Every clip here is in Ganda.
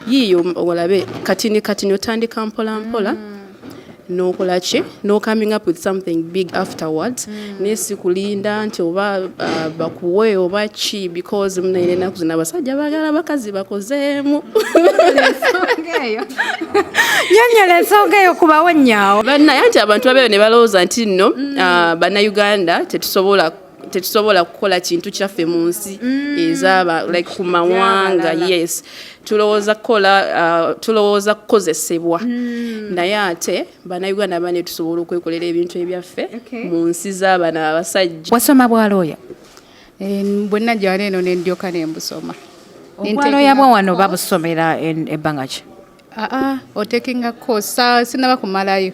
Yiiyo olabe katini katini, otandika mpola mpola, n'okola ki, no coming up with something big afterwards. Naye si kulinda nti oba bakuwe oba ki, because munaine ennaku zino abasajja baagala bakazi bakozeemu. Nyonyola ensonga eyo kubawo nnyaawo. Bannaye, anti abantu babeeyo ne balowooza nti nno Bannayuganda tetusobola kukola kintu kyaffe mu nsi ezaaba like ku mawanga. Yes, tulowooza kukola, tulowooza kukozesebwa, naye ate Bannayuganda bane tusobola okwekolera ebintu ebyaffe mu nsi z'abano abasajja. Wasoma bwalooya? Eh, bwe najja wano eno ne ndyoka ne mbusoma. Obwalooya bwa wano babusomera ebbanga ki? Aa, otekinga course, sinaba kumalayo.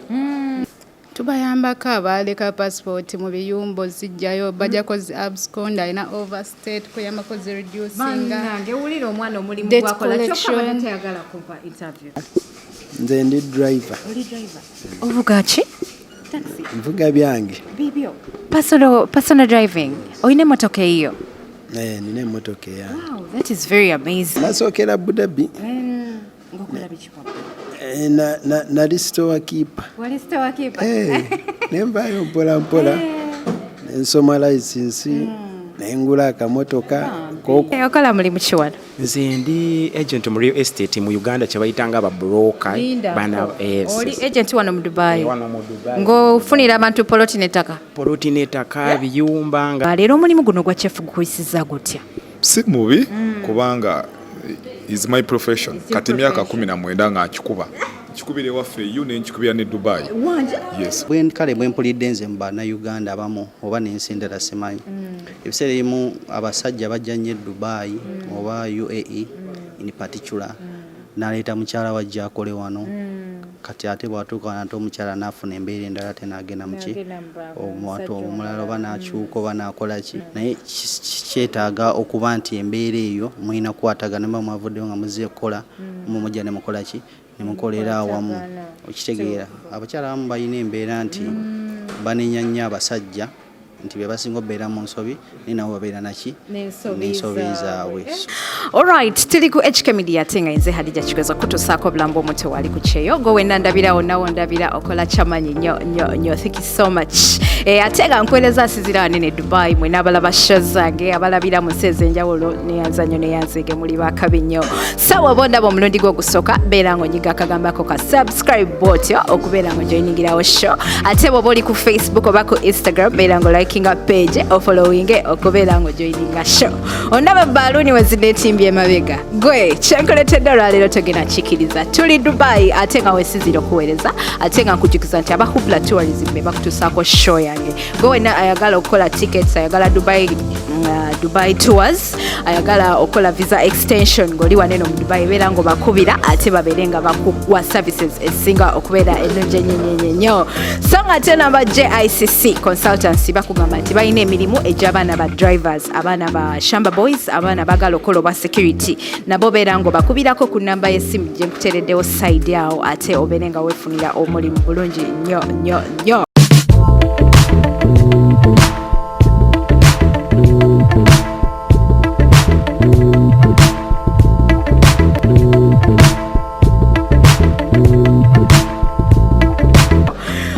Tubayambako abaleka passport mu biyumba ozijjayo, bajjako zi abscond, alina overstay, kuyambako zi reducinga. Wulira omwana omulimu Debt gwakola, kyokka collection. abadde tayagala kumpa interview. Nze ndi driver. Ovuga ki? Nvuga byange. Bibyo, personal driving? Olina emotoka eyiyo? Eh, nina emmotoka eyange. Wow, that is very amazing. Nasookera Abu Dhabi. Ngaokola biki? Eh, nali store keeper. Wali store keeper? Eh, nenvaayo mpola mpola, nensoma license, nengula akamotoka koku. Okola mulimu ki wano? Nze ndi agent mu real estate mu Uganda, kye bayitanga aba broker. Yes, Oli yes. agent wano mu Dubai? Eh, wano mu Dubai. Ng'ofunira abantu poloti n'ettaka? Poloti n'ettaka, biyumba nga. Leero omulimu guno gwa chef gukuyisiza gutya? Si mubi, kubanga is my profession. It's your Kati emyaka profession. 19 nga nkikuba, nkikubira ewaffe eyo, nenkikubira ne Dubai, yes. Kale bwe mpulidde nze mu Bannayuganda abamu oba n'ensi endala simanyi, ebiseera ebimu abasajja bajja nnyo e Dubai oba UAE in particular, n'aleeta mukyala wajja akole wano. Kati ate bw'atuuka wano, ate omukyala n'afuna embeera endala, ate n'agenda muki omuntu omulala, oba n'akyuka oba n'akola ki. Naye kyetaaga okuba nti embeera eyo mulina kukwatagana, muba mwavuddeyo nga muzze kukola, mu mujja ne mukola ki, ne mukolera awamu. Okitegeera, abakyala abamu balina embeera nti banenya nnyo abasajja nti be basinga okubeera mu nsobi, naye nabo babeera naki n'ensobi zaabwe. Alright, tuli ku HK Media, ate nga nze Hadija Kigozo kutusaako obulamu bw'omuntu wali ku kyeyo. Gwe wenna ndabirawo, nawo ndabira okola kyamanyi nnyo nnyo nnyo. Thank you so much. Ate nga nkuweereza asizira wanene Dubai, mwena abalaba show zange, abalabira mu nsi ez'enjawulo, neyanza nnyo, neyanzege, muli bakabi nnyo. So oba ondaba omulundi gwo ogusooka, beera ng'onyiga akagambako ka subscribe bw'otyo okubeera ng'ojoiningirawo show. Ate bw'oba oli ku Facebook oba ku Instagram, beera ng'olikinga page, ofollowinge okubeera ng'ojoininga show. Ondaba baaluuni we zineetimbye emabega, gwe kyenkuletedde olwaleero togenda kikiriza. Tuli Dubai, ate nga wesizira okuweereza, ate nga nkujukiza nti aba Hubla Tourism be bakutuusaako show yange. Gwe wenna ayagala okukola tickets, ayagala Dubai tours, ayagala okukola visa extension ng'oli waneno mu Dubai, beera ng'obakubira ate babeere nga bakuwa services ezisinga okubeera ennungi ennyo ennyo. So nga ate namba JICC Consultancy bakugamba nti balina emirimu egy'abaana ba drivers, abaana ba shamba boys, abaana bagala okukola obwa security, nabo beera ng'obakubirako ku namba y'essimu gye nkuteereddewo side awo, ate obeere nga weefunira omulimu bulungi nnyo nnyo nnyo.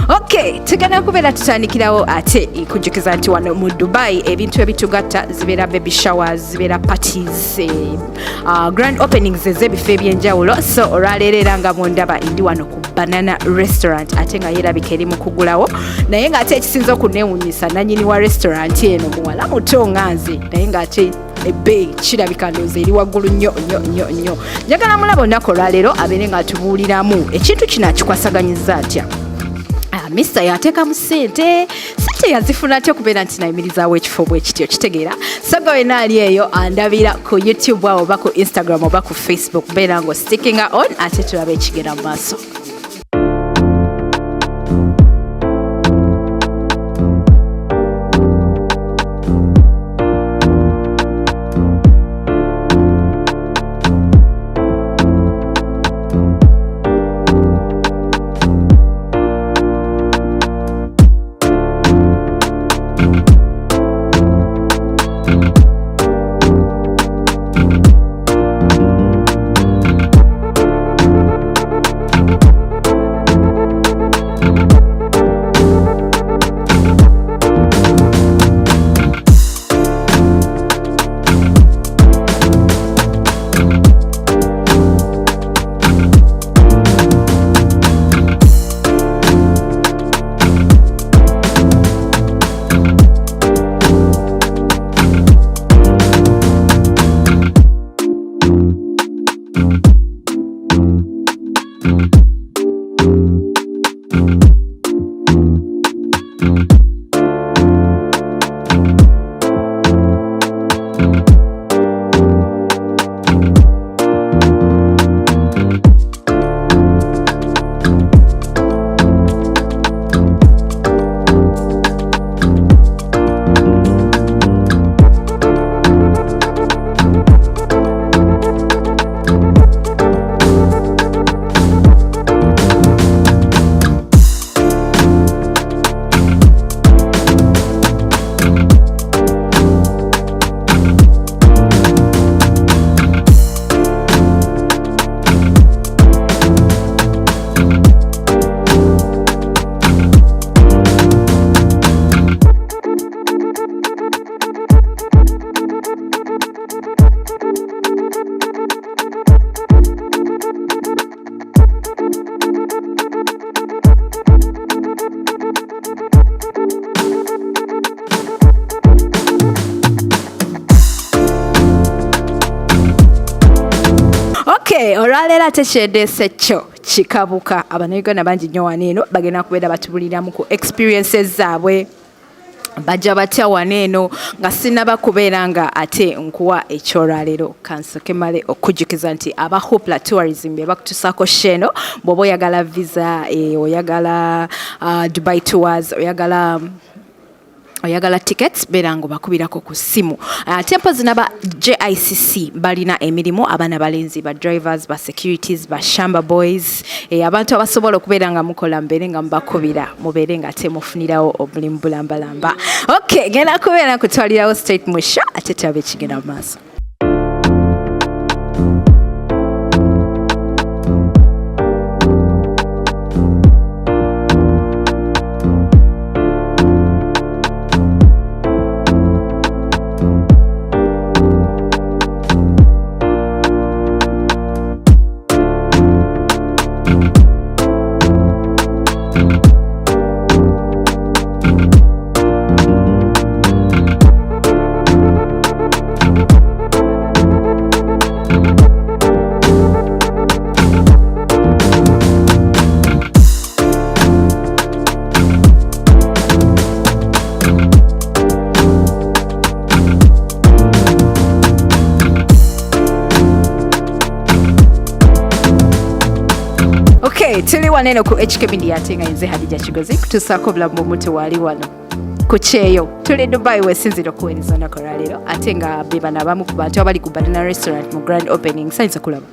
Okay, tugenda kubeera tutandikirawo, ate nkujjukiza nti wano mu Dubai ebintu ebitugatta zibeera baby showers, zibeera parties, grand openings ez'ebifo ebyenjawulo. So olwaleero era nga bwondaba ndi wano ku Banana Restaurant, ate nga yeerabika eri mu kugulawo, naye ng'ate ekisinza okuneewunyisa, nanyini wa restaurant eno muwala muto nga nze, naye ng'ate ebbeeyi kirabika ndowooza eri waggulu nnyo nnyo nnyo nnyo. Njagala mulaba olunaku olwaleero abeere ng'atubuuliramu ekintu kino akikwasaganyiza atya. Ah, Mr yateekamu ssente, ssente yazifuna atya okubeera nti nayimirizaawo ekifo bwe kityo? Kitegeera so gwe wena ali eyo andabira ku YouTube awo oba ku Instagram oba ku Facebook, beera ngo stickinga on, ate tulabe ekigenda mu maaso. Okay, olwaleero ate kyendeese kyo kikabuka. Abannayuganda bangi nnyo wano eno bagenda kubeera batubuliramu ku experiences zaabwe, bajja batya wano eno. Nga sinnaba kubeera nga ate nkuwa ekyolwaleero, kansoke male okujjukiza nti aba Hoopla Tourism be bakutusaako show eno. Bw'oba oyagala visa, oyagala Dubai tours, oyagala tickets, beera nga obakubirako ku ssimu. Ate mpozi naba JICC balina emirimu, abaana balenzi ba drivers, ba securities, ba shamba boys, abantu abasobola okubeera nga mukola, mubeere nga mubakubira, mubeere nga ate mufunirawo omulimu bulambalamba. Okay, genda kubeera nkutwalirawo state musha, ate tulabe ekigenda mu maaso. Okay, tuli wano eno ku HK Media, ate nga nze Hadija Kigozi kutuusaako obulamu bw'omuntu waali wano ku kyeyo. Tuli Dubai, wesinzira okuweereza olunaku olwaleero, ate nga be bano abamu ku bantu abali ku Banana Restaurant mu grand opening. Sayinza kulaba.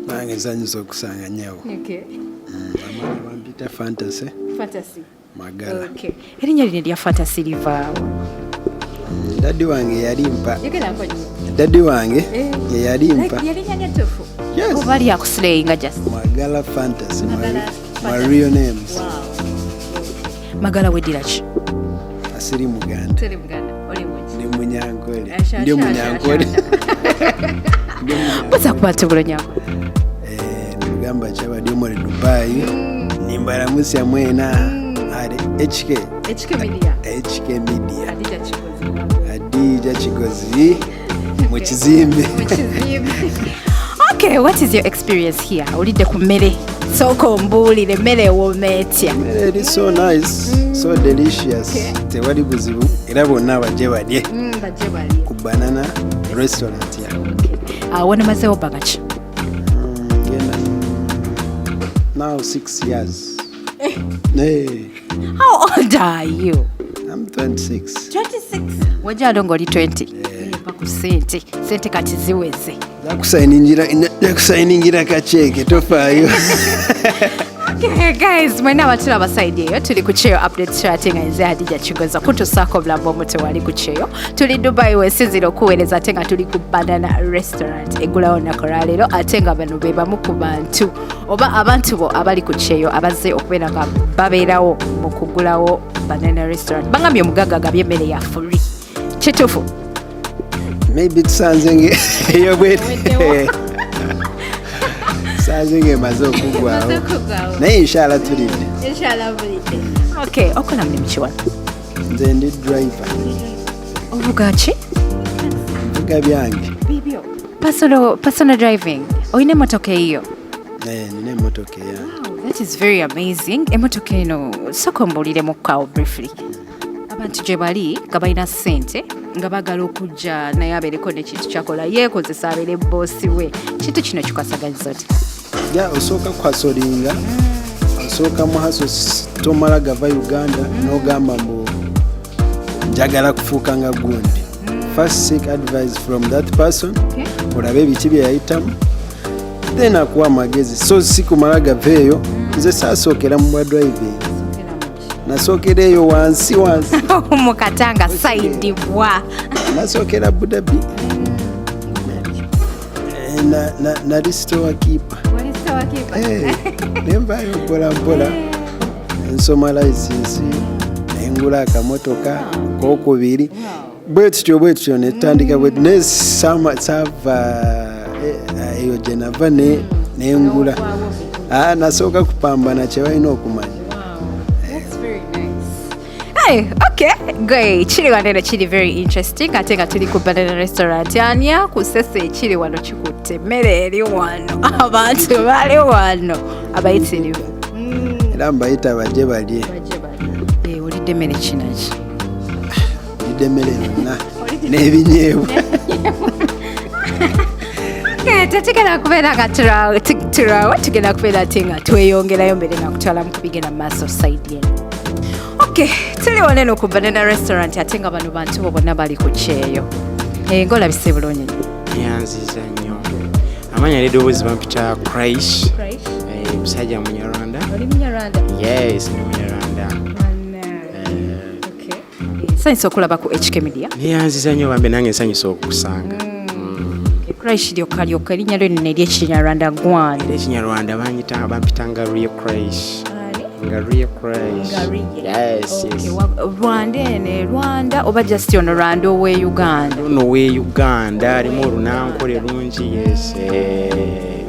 Nange nsanyusa okusanga nyawo. Amanya bampita Fantasy. Fantasy. Magala. Okay. Erinnya lino erya Fantasy livaawo? Daddy wange yalimpa. Yogerako nnyo. Daddy wange yeyalimpa. Yerinnya lyettuufu? Yes. Oba lyakusilayinga just? Magala Fantasy, Magala my Fantasy. real names. Magala weddira ki? Asiri Muganda. Teri Muganda, oli muki? Ndi Munyankole. Asha, Ndi asha, Munyankole. Buza ku bantu bulonyankole. Nigamba kyabadde muri Dubai, nimbaramusya mwena ari HK. HK Media. HK Media. Hadija Kigozi. Hadija Kigozi mu kizimbe. Okay, what is your experience here? Olidde ku mmere, sooka ombuulire emmere ewooma etya? Emmere eri so nice, so delicious. Tewali buzibu, era bonna bajje balye Bajje balye. ku Banana Restaurant ya. Wanamazeewo bbanga ki? Ngenda now 6 years. Hey, How old are you? I'm 26. 26. Wajjalo ng'oli 20. Pa ku ssente, sente kati ziweze. Zakusayiningira kaceeke, tofaayo. Okay, guys, mwena abatulaba side eyo, tuli ku Kyeyo Update Show, ate nga nze Hadija Kigoza kutusaako obulamu omuto wali ku kyeyo. Tuli Dubai, wesinzira okuweereza, ate nga tuli ku Banana Restaurant egulawo olunaku olwaleero, ate nga bano be bamu ku bantu oba abantu bo abali ku kyeyo abazze okubeera nga babeerawo mu kugulawo Banana Restaurant. Bangambye omugagga agabye emmere ya free, kituufu? Maybe tusanze nge eyobwere, sanze ng'emaze okuggwawo, naye inshallah tulidde. Okay, okola mulimu ki wano? Nze ndi driver. Ovuga ki? Nvuga byange. Bibyo? Personal driving? Olina emmotoka eyiyo? Eh, nina emmotoka eyange. Wow, that is very amazing. Emmotoka eno, sooka ombuuliremukko briefly. Abantu gye bali nga balina ssente nga baagala okujja naye abeereko n'ekintu kyakola, yeekozesa, abeere boosi we, kintu kino kikwasaganyiza oti? Ya, osooka kuhasolinga, osooka mu hustle. Tomala gava Uganda n'ogamba mbu njagala kufuuka nga gundi. First seek advice from that person, olabe ebiki bye yayitamu, then akuwa amagezi. So si kumala gava eyo. Nze saasookera mu bwa driving, nasookera eyo wansi wansi. Mukatanga side bwa. Nasookera Abu Dhabi. Eh, nali store keeper. Nenvaayo mpola mpola, nsoma license, nengula akamotoka kokubiri, bwe tutyo bwe tutyo netutandika bwe ne saava eyo gye nava nengula. Ah, nasooka kupambana kye balina okumanya. Hey, okay, great. Kiri wano eno kiri very interesting ate nga tuli ku Banana Restaurant. Ani akusese ekiri wano kikutte emmere eri wano abantu bali wano abayitirivu. Era mbayita bajje balye. Eh, olidde emmere kinaki? Ndidde emmere yonna n'ebinyeebwa. Okay, tetugenda kubeera nga tulwawo, tugenda kubeera ate nga tweyongerayo mbere nga kutwala mu kubigenda mu maaso side eno. Okay, tuli wano eno ku Banana Restaurant ate nga bano bantu bo bonna bali ku kyeyo. Eh, ng'olabise bulungi nnyo. Yanziza nnyo. Amanya n'eddoboozi bampita Christ. Eh, musajja Munyarwanda. Oli Munyarwanda? Yes, ndi Munyarwanda. Nsanyusa okulaba ku HK Media. Neyanziza nnyo bambe, nange nsanyusa okukusanga. Christ lyokka lyokka erinnya lyo lino ery'Ekinyarwanda gwani? Era Ekinyarwanda banyita bampita nga Rio Christ. Nga Rio Christ. Yes. Rwanda eno e Rwanda oba just ono Rwanda ow'e Uganda? Ono w'e Uganda alimu olunankole lungi, yes. Eh.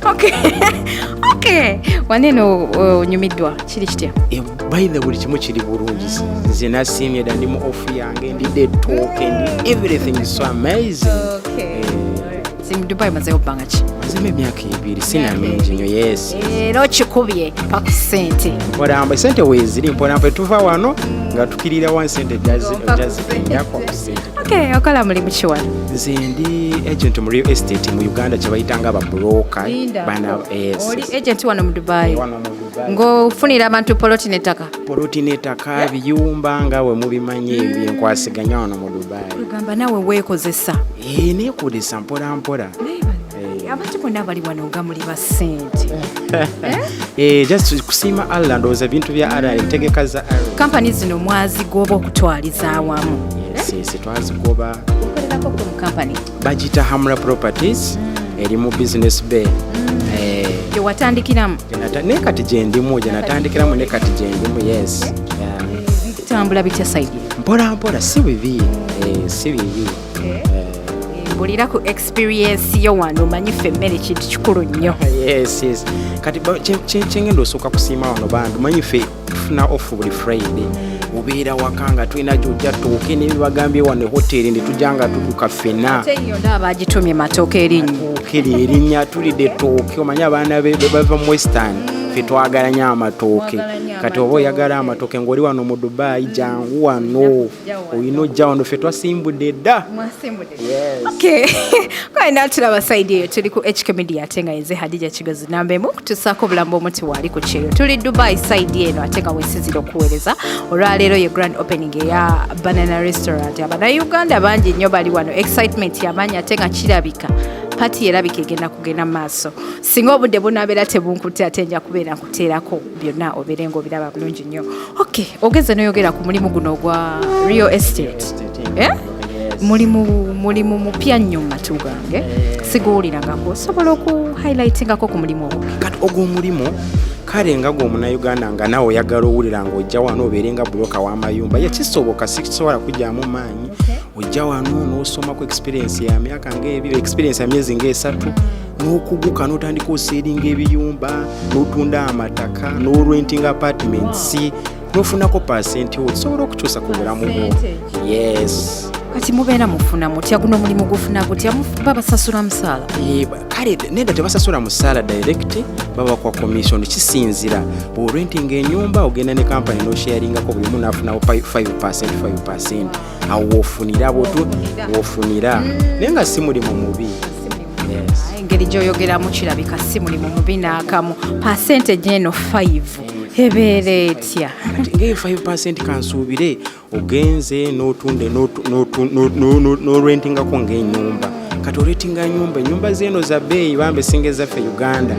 Okay. Wano eno onyumiddwa kiri kitya? Eh, by the buli kimu kiri bulungi. Nze nasiimye dda, ndi mu off yange, ndidde ettooke, ndi everything is so amazing. Si mu Dubai omazeewo bbanga ki? Mazemu emyaka 2, sina mingi nnyo, yes. Era okikubye pa ku ssente. Mpolampa sente weeziri, mpolampa tuva wano nga tukirira wani sente ojaziganyako ku sente. Okay, okola mulimu ki wano? Nze ndi agent mu real estate mu Uganda, kye bayita nga ababroka. Bana, yes. Oli agent wano mu Dubai? Wano mu Dubai. Ng'ofunira abantu poloti n'ettaka? Poloti n'ettaka, biyumba, nga we mubimanyi ebyenkwasiganya wano mu Dubai. Ogamba naawe weekozesa. Eh, neekozesa mpola mpola. Abantu bonna bali wano nga muli ba ssente. Eh, just kusiima Allah, ndowooza ebintu bya Allah, entegeka za Allah. Kampani zino mwazigoba okutwaliza awamu? Yes, twazigoba. Okolerako ku mu kampani? Bagiyita Hamra Properties, eri mu Business Bay. Eh, gye watandikiramu? Ne kati gyendimu, gye natandikiramu ne kati gyendimu, yes. Yeah. Bitambula bitya side? Mpola mpola, si bibi. Eh, si bibi. Eh, Mbulira ku experience yo wano, omanyi ffe emmere kintu kikulu nnyo. Yes. Kati kyengenda osooka kusiima wano bantu, manyi ffe tufuna off buli Friday, obeera waka nga tulina gyojja ttooke nebibagambye wano hoteri ne tujja nga tuduka ffenna. Ate yonna abagitumye matooke erinnya. Tooke lyerinnya, tulidde ettooke. Omanyi abaana bava mu Western, ffe twagala nnyo amatooke. Kati oba oyagala amatooke ng'oli wano mu Dubai, jangu wano, olina ojja wano, ffe twasimbudde dda. Okay, kwenda tulaba side eyo. Tuli ku HK Media ate nga nze Hadija Kigozi namba emu kutusaako obulamu bw'omuti waali ku kyeyo. Tuli Dubai side eno ate nga wesizira okuweereza olwaleero ye grand opening eya Banana Restaurant. Abannayuganda bangi nnyo bali wano, excitement yamaanyi ate nga kirabika party erabika egenda kugenda mu maaso. Singa obudde bunabeera tebunkutte, ate nja kubeera nkuteerako byonna obeere ng'obiraba bulungi nnyo. Okay, ogeze n'oyogera ku mulimu guno ogwa real estate, eh? Mulimu mupya nnyo mu matu gange, siguwulirangako. Osobola oku highlightingako ku mulimu ogwo? Kati ogwo omulimu, kale nga gwe omunnayuganda nga naawe oyagala owulira ng'ojja wano obeere nga buloka w'amayumba, ye kisoboka, sikisobola kujjamu maanyi. Ojja wano n'osomako experience ya myaka ng'ebiri, experience ya myezi ng'esatu, n'okuguka n'otandika oseeringa ebiyumba, n'otunda amataka, n'orentinga apartments, n'ofunako pasenti, osobola okukyusa ku bulamu bwo, yes. Kati mubeera mufuna mutya? Guno omulimu gufuna gutya? Babasasula musaala? Eh, kale nedda, tebasasula musaala direct, babakuwa commission. Kisinzira bw'orentinga enyumba, ogenda ne kampany nosharingako, buli omu nafunawo 5 5, awo wofunira, bwotu wofunira, naye nga si mulimu mubi, yes. Engeri gy'oyogeramu kirabika si mulimu mubi n'akamu. Percentage eno 5 ebeera etya? Kati ngaeyo 5, kansuubire ogenze n'otunde n'orentingako ng'enyumba. Kati orentinga nyumba, enyumba zeeno za bbeeyi bambe singa ezaffe Uganda.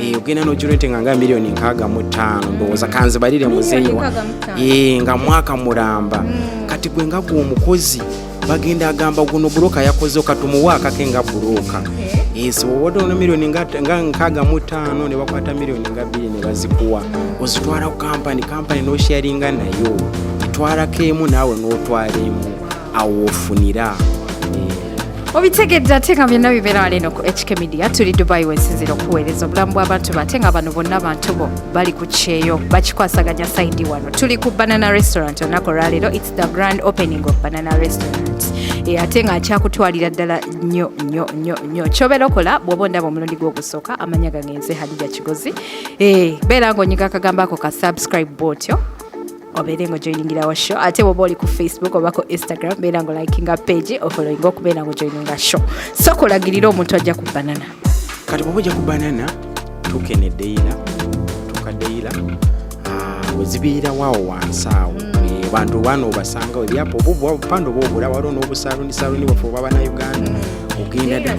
Eh, ogenda n'ogirentinga nga miliyoni 65, ndowooza kanzibalire muzeeyiwa. Eh, nga mwaka mulamba. Kati gwe nga gwe omukozi, bagenda agamba guno buloka yakoze, katumuwe akake nga buloka. Yes, obadde ono miliyoni nga 65, ne bakwata miliyoni nga 2 ne bazikuwa, ozitwala ku kampani, kampani n'osharinga nayo, etwalako emu naawe n'otwala emu, awo ofunira. Eh, Obitegedde, ate nga byonna bibeera wano eno ku HK Media. Tuli Dubai, wensinzira okuweereza obulamu bw'abantu bo, ate nga bano bonna bantu bo bali ku kyeyo bakikwasaganya side wano. Tuli ku Banana Restaurant olunaku olwaleero. It's the grand opening of Banana Restaurant. Ate nga nkyakutwalira ddala nnyo nnyo nnyo nnyo. Kyobeera okola bw'oba ondaba omulundi gw'ogusooka, amanya gange nze Hadija Kigozi. Beera ng'onyiga akagambo ako ka subscribe bw'otyo, obeere nga ojoiningirawo show. Ate bwoba oli ku Facebook oba ku Instagram, beera nga olikinga page, ofollowinga okubeera nga ojoininga show. So kolagirira omuntu ajja ku Banana. Kati bwoba ojja ku Banana, tuuka eno edeira, tuuka Deira, wezibeerawo awo wansi awo. Bantu bano obasangawo ebyapa obupande oba obula, waliwo n'obusaluni saluni bwaffe obwa Bannayuganda. Ogenda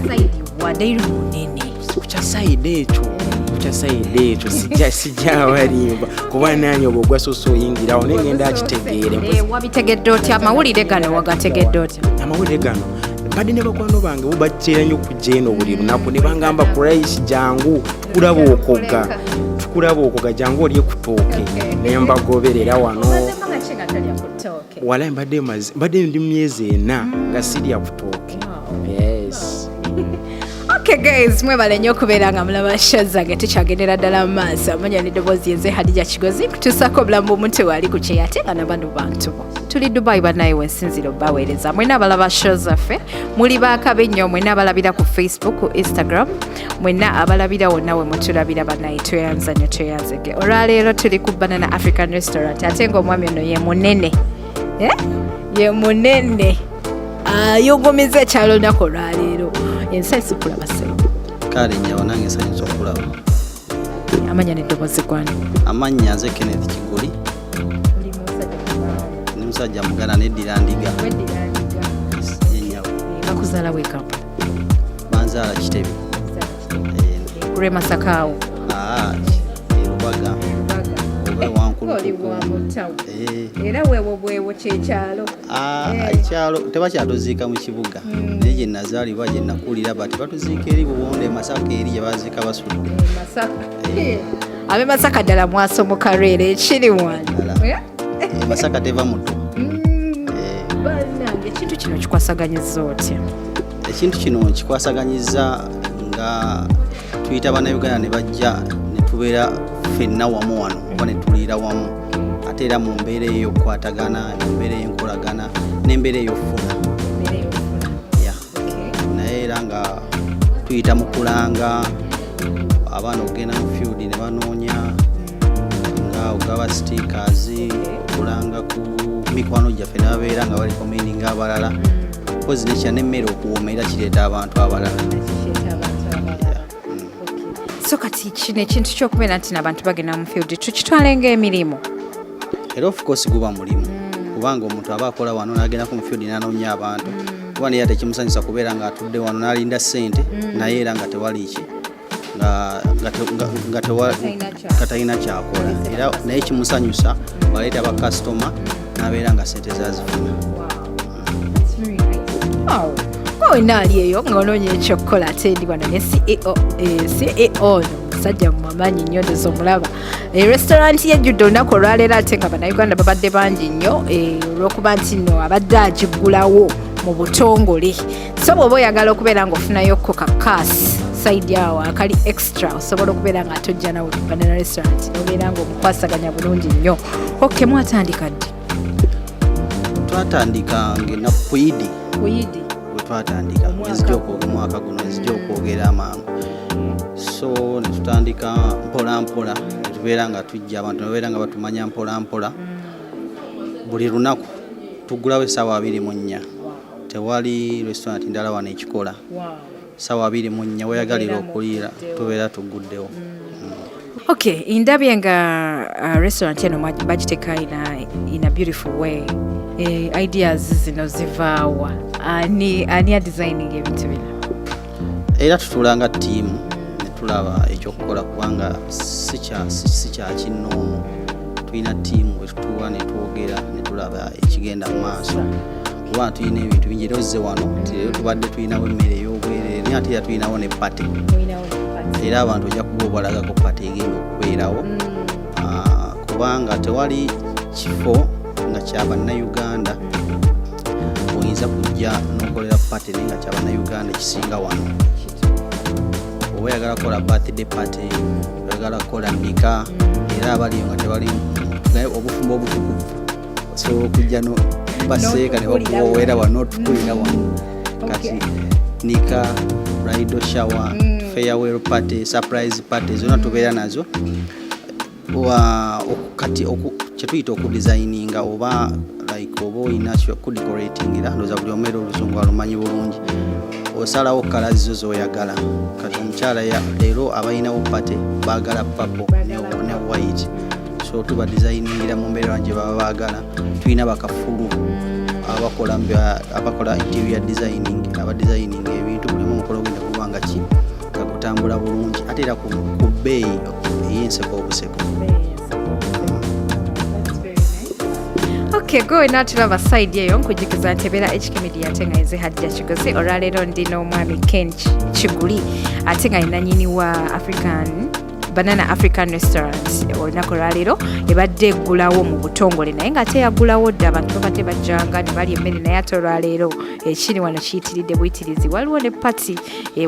Wadeira munene. Kukya side ekyo, kukya side ekyo, sijja abalimba kuba nanyi obwo ogwasoose oyingirawo, naye ngenda akitegeere. Wabitegedde otya amawulire gano? Wagategedde otya? Amawulire gano, mbadde ne bakwano bange bo batera nnyo okujja eno buli lunaku ne bangamba, "Kuraish, jangu tukulaba okoga, tukulaba okoga, jangu olye kutooke." Ne mbagoberera wano. Wala mbadde maze, mbadde ndi myezi 4 nga sirya kutooke, yes. Okay guys, mwebale nnyo okubeera nga mulaba show zange. Tukyagendera ddala mu maaso. Amanya n'eddoboozi yenze Hadija Kigozi, nkutuusako obulamu bw'omuntu wali ku kyeyo, ate nga nabano bantu bo. Tuli Dubai bannaye, wensinzira obbaweereza. Mwena abalaba show zaffe muli baakabe nnyo. Mwena abalabira ku Facebook, ku Instagram, mwenna abalabira wonna we mutulabira, bannaye tweyanza nnyo, tweyanzege. Olwaleero tuli ku Banana African Restaurant, ate ng'omwami ono ye munene. Eh? Ye munene ayogomiza ekyalo olunaku olwaleero. Ensi esikulaba ssebo. Kale nnyabo, nange nsanyusa okulaba. Amanya n'eddoboozi gwani? Amannya nze Kenneth Kiguli, ndi musajja muganda, neddira Ndiga. Ye nnyabo. Bakuzaala we Kampala? Banzaala Kitebi. Kulwe Masaka awo? Aa, e Lubaga oba ewankulukuku. Era weewo bwewo kyekyalo. Ekyalo tebakyatuziika mu kibuga, naye gye nazaalibwa, gye nakulira, bati batuziika eri Buwonde e Masaka, eri gye baziika basudde. Ab'e Masaka ddala mwasomoka lwera ekiri wano. Ddala. E Masaka teva muto. Bannange, ekintu kino kikwasaganyiza otya? Ekintu kino kikwasaganyiza nga tuyita Bannayuganda ne bajja ne tubeera ffenna wamu wano oba ne tuliira wamu, ate era mu mbeera ey'okukwatagana, mu mbeera ey'enkolagana n'embeera ey'okufuna. Yeah. Naye era nga tuyita mu kulanga abaana okugenda mu field ne banoonya, nga ogaba stickers, okulanga ku mikwano gyaffe ne babeera nga barecommendinga abalala. Kozi nekya n'emmere okuwooma era kireeta abantu abalala. So kati kino ekintu ky'okubeera nti n'abantu bagenda mu field tukitwale ng'emirimu? Era of course guba mulimu, kubanga omuntu aba akola wano n'agenda ku field n'anoonya abantu, kuba naye tekimusanyusa kubeera ng'atudde wano n'alinda ssente, naye era nga tewali ki nga talina kyakola. Era naye kimusanyusa bwaleeta bakasitoma n'abeera nga ssente zazifuna. Wenna ali eyo ng'onoonya ekyokukola, ate ndi wano ne CEO. CEO ono musajja mumamanyi nnyo, ndoza omulaba. Restaurant yejjudde olunaku olwaleero, ate nga Bannayuganda babadde bangi nnyo, olw'okuba nti nno abadde agiggulawo mu butongole. So bw'oba oyagala okubeera ng'ofunayokko ka cash side awo akali extra, osobola okubeera nga tojja nawe ku Banana Restaurant nobeera ng'omukwasaganya bulungi nnyo. Ok, mwatandika ddi? Twatandika ngaenaku ku Idi. Ku Idi? Bwe twatandika, enzija omwaka guno, enzija okwogera amangu. So netutandika mpola mpola, netubeera nga tujja, abantu nebabeera nga batumanya mpola mpola. Buli lunaku tuggulawo essaawa 24. Tewali restaurant ndala wano ekikola essaawa 24. Weyagalira okuliira, tubeera tugguddewo. Okay, ndabye nga restaurant eno bagiteeka in a beautiful way. Ideas zino zivaawa? Ani a designing ebintu bino? Era tutuula nga ttiimu ne tulaba ekyokukola, kubanga si kya kinnoomu. Tulina ttiimu wetutuula ne twogera ne tulaba ekigenda mu maaso, kuba tulina ebintu bingi. Era ozze wano nti leero tubadde tulinawo emmere ey'obwereere, naye ate era tulinawo ne party. Era abantu ojja kuba obalagako party egenda okubeerawo. Kubanga tewali kifo nga kya Bannayuganda oyinza Toyinza kujja n'okolera party naye nga kyabannayuganda ekisinga wano. Oba oyagala kukola birthday party, oyagala kukola nika, era abaliyo nga tebali naye obufumbo obutukuvu, osobola okujja no baseeka ne bakuwoowera wano, otukulira wano. Kati nika, bridal shower, farewell party, surprise party, zonna tubeera nazo. Kati kyetuyita okudesigninga oba like oba olina kudecoratingira, ndowooza buli omu era oluzungu alumanyi bulungi, osalawo colour zo zoyagala. Kati omukyala leero abalinawo party baagala purple ne white, so tuba designingira mu mbeera gye baba baagala. Tulina bakafulu abakola interior designing, abadesigning ebintu, buli omu omukolo ogenda kuba nga ki nga gutambula bulungi, ate era ku bbeeyi ey'enseko obuseko. Okay, gwe wena tulaba side eyo, nkujukiza nti ebeera HK Media, ate nga nze Hajja Kigozi. Olwaleero ndi n'omwami Ken Kiguli, ate nga nannyini wa African Banana African Restaurant. Olunaku olwaleero ebadde eggulawo mu butongole, naye ng'ate yaggulawo dda, abantu babadde bajjanga ne balya emmere, naye ate olwaleero ekiri wano kiyitiridde buyitirizi. Waliwo ne party,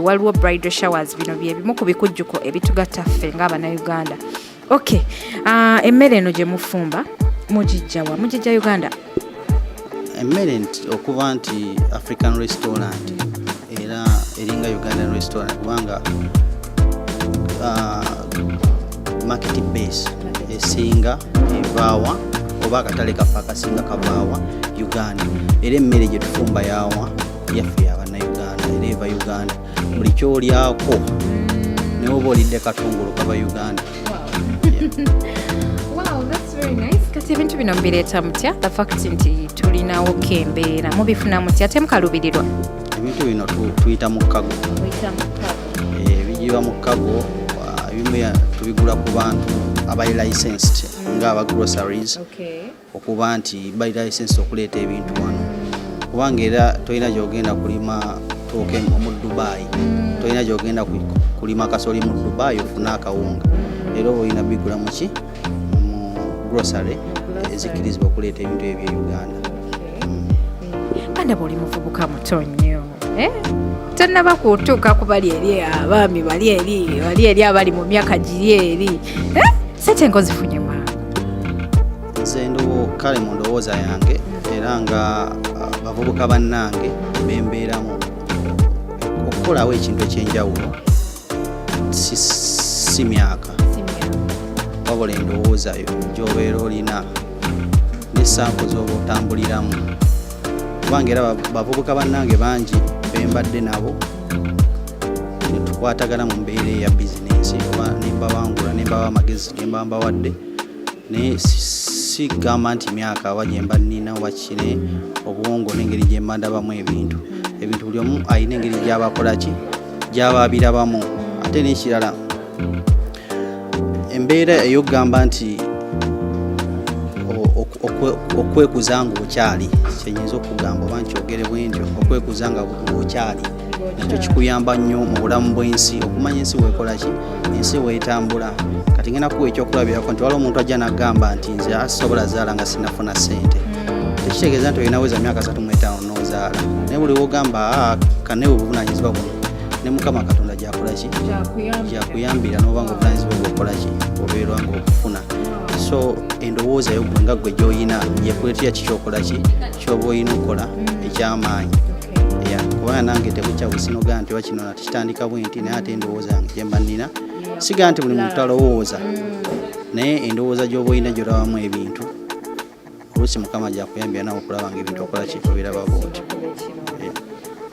waliwo bridal showers. Bino bye bimu ku bikujjuko ebitugatta ffe ng'Abannayuganda. Okay, emmere eno gye mufumba mugijjawa? Mugijja Uganda? Emmere nti okuba nti African restaurant era eringa Ugandan restaurant, kubanga market base esinga evaawa oba akatale kaffe akasinga kavaawa Uganda, era emmere gye tufumba yawa yaffe yabannayuganda, era eva Uganda. Buli kyolyako, naye oba olidde katungulu, kava Uganda. Yeah. Wow, that's very nice. Kati ebintu bino mubireeta mutya? The fact nti tulinawo kembeera, mubifuna mutya? Temukalubirirwa? Ebintu bino tuyita mu cargo. Bijibwa mu cargo. Ebimu tubigula ku bantu abali licensed nga aba groceries, okuba nti bali licensed okuleeta ebintu wano, kubanga era tolina gyogenda kulima tooke mu Dubai, tolina gyogenda kulima kasoli mu Dubai ofune akawunga. Era oba olina bigula muki mu grocery ezikkirizibwa okuleeta ebintu ebyo e Uganda. Kandaba oli muvubuka muto nnyo, eh? Tonnaba kutuuka ku bali eri abaami bali eri abali mu myaka giri eri, eh? Sente ngozifunye mangu? Nze ndowo kale mu ndowooza yange, era nga bavubuka bannange bembeeramu, okukolawo ekintu ekyenjawulo si myaka, wabula endowooza yo gy'obeera olina n'essanko z'oba otambuliramu, kubanga era bavubuka bannange bangi bembadde nabo netukwatagana mu mbeera eya bizinensi, oba nembabangula nembawa amagezi gemba mbawadde, naye sigamba nti myaka oba gyemba nnina oba kine, obwongo n'engeri gyemba ndabamu ebintu, buli omu alina engeri gyabakola ki gyaba abirabamu. Ate n'ekirala, embeera ey'okugamba nti okwekuza nga okyali, kyenyinza okugamba oba nkyogere bwe ntyo, okwekuza nga ng'okyali nakyo kikuyamba nnyo mu bulamu bw'ensi, okumanya ensi weekola ki, ensi weetambula. Kati ngenda kuwa ekyokulabirako nti waliwo omuntu ajja n'agamba nti nze asobola zaala nga sinafuna ssente. Tekitegeeza nti olina weza myaka 35 n'ozaala, naye buli wogamba, "Ah, kanewe obuvunanyizibwa buno," ne Mukama Katonda gyakola ki, gyakuyambira, noba nga obuvunanyizibwa bwokola ki, obeerwa nga okufuna. So endowooza yo gwe nga gwe gyoyina yekuleetera kikyokola ki kyoba olina okukola ekyamaanyi. Yeah, kubanga nange tebukya businoga nti oba kino natekitandika bwe nti, naye ate endowooza yange gyemba nnina, sigaa nti buli muntu talowooza, naye endowooza gy'oba olina gyolabamu ebintu, oluusi Mukama gyakuyambira nawe okulaba nga ebintu okola ki, obiraba bwoti. Yeah.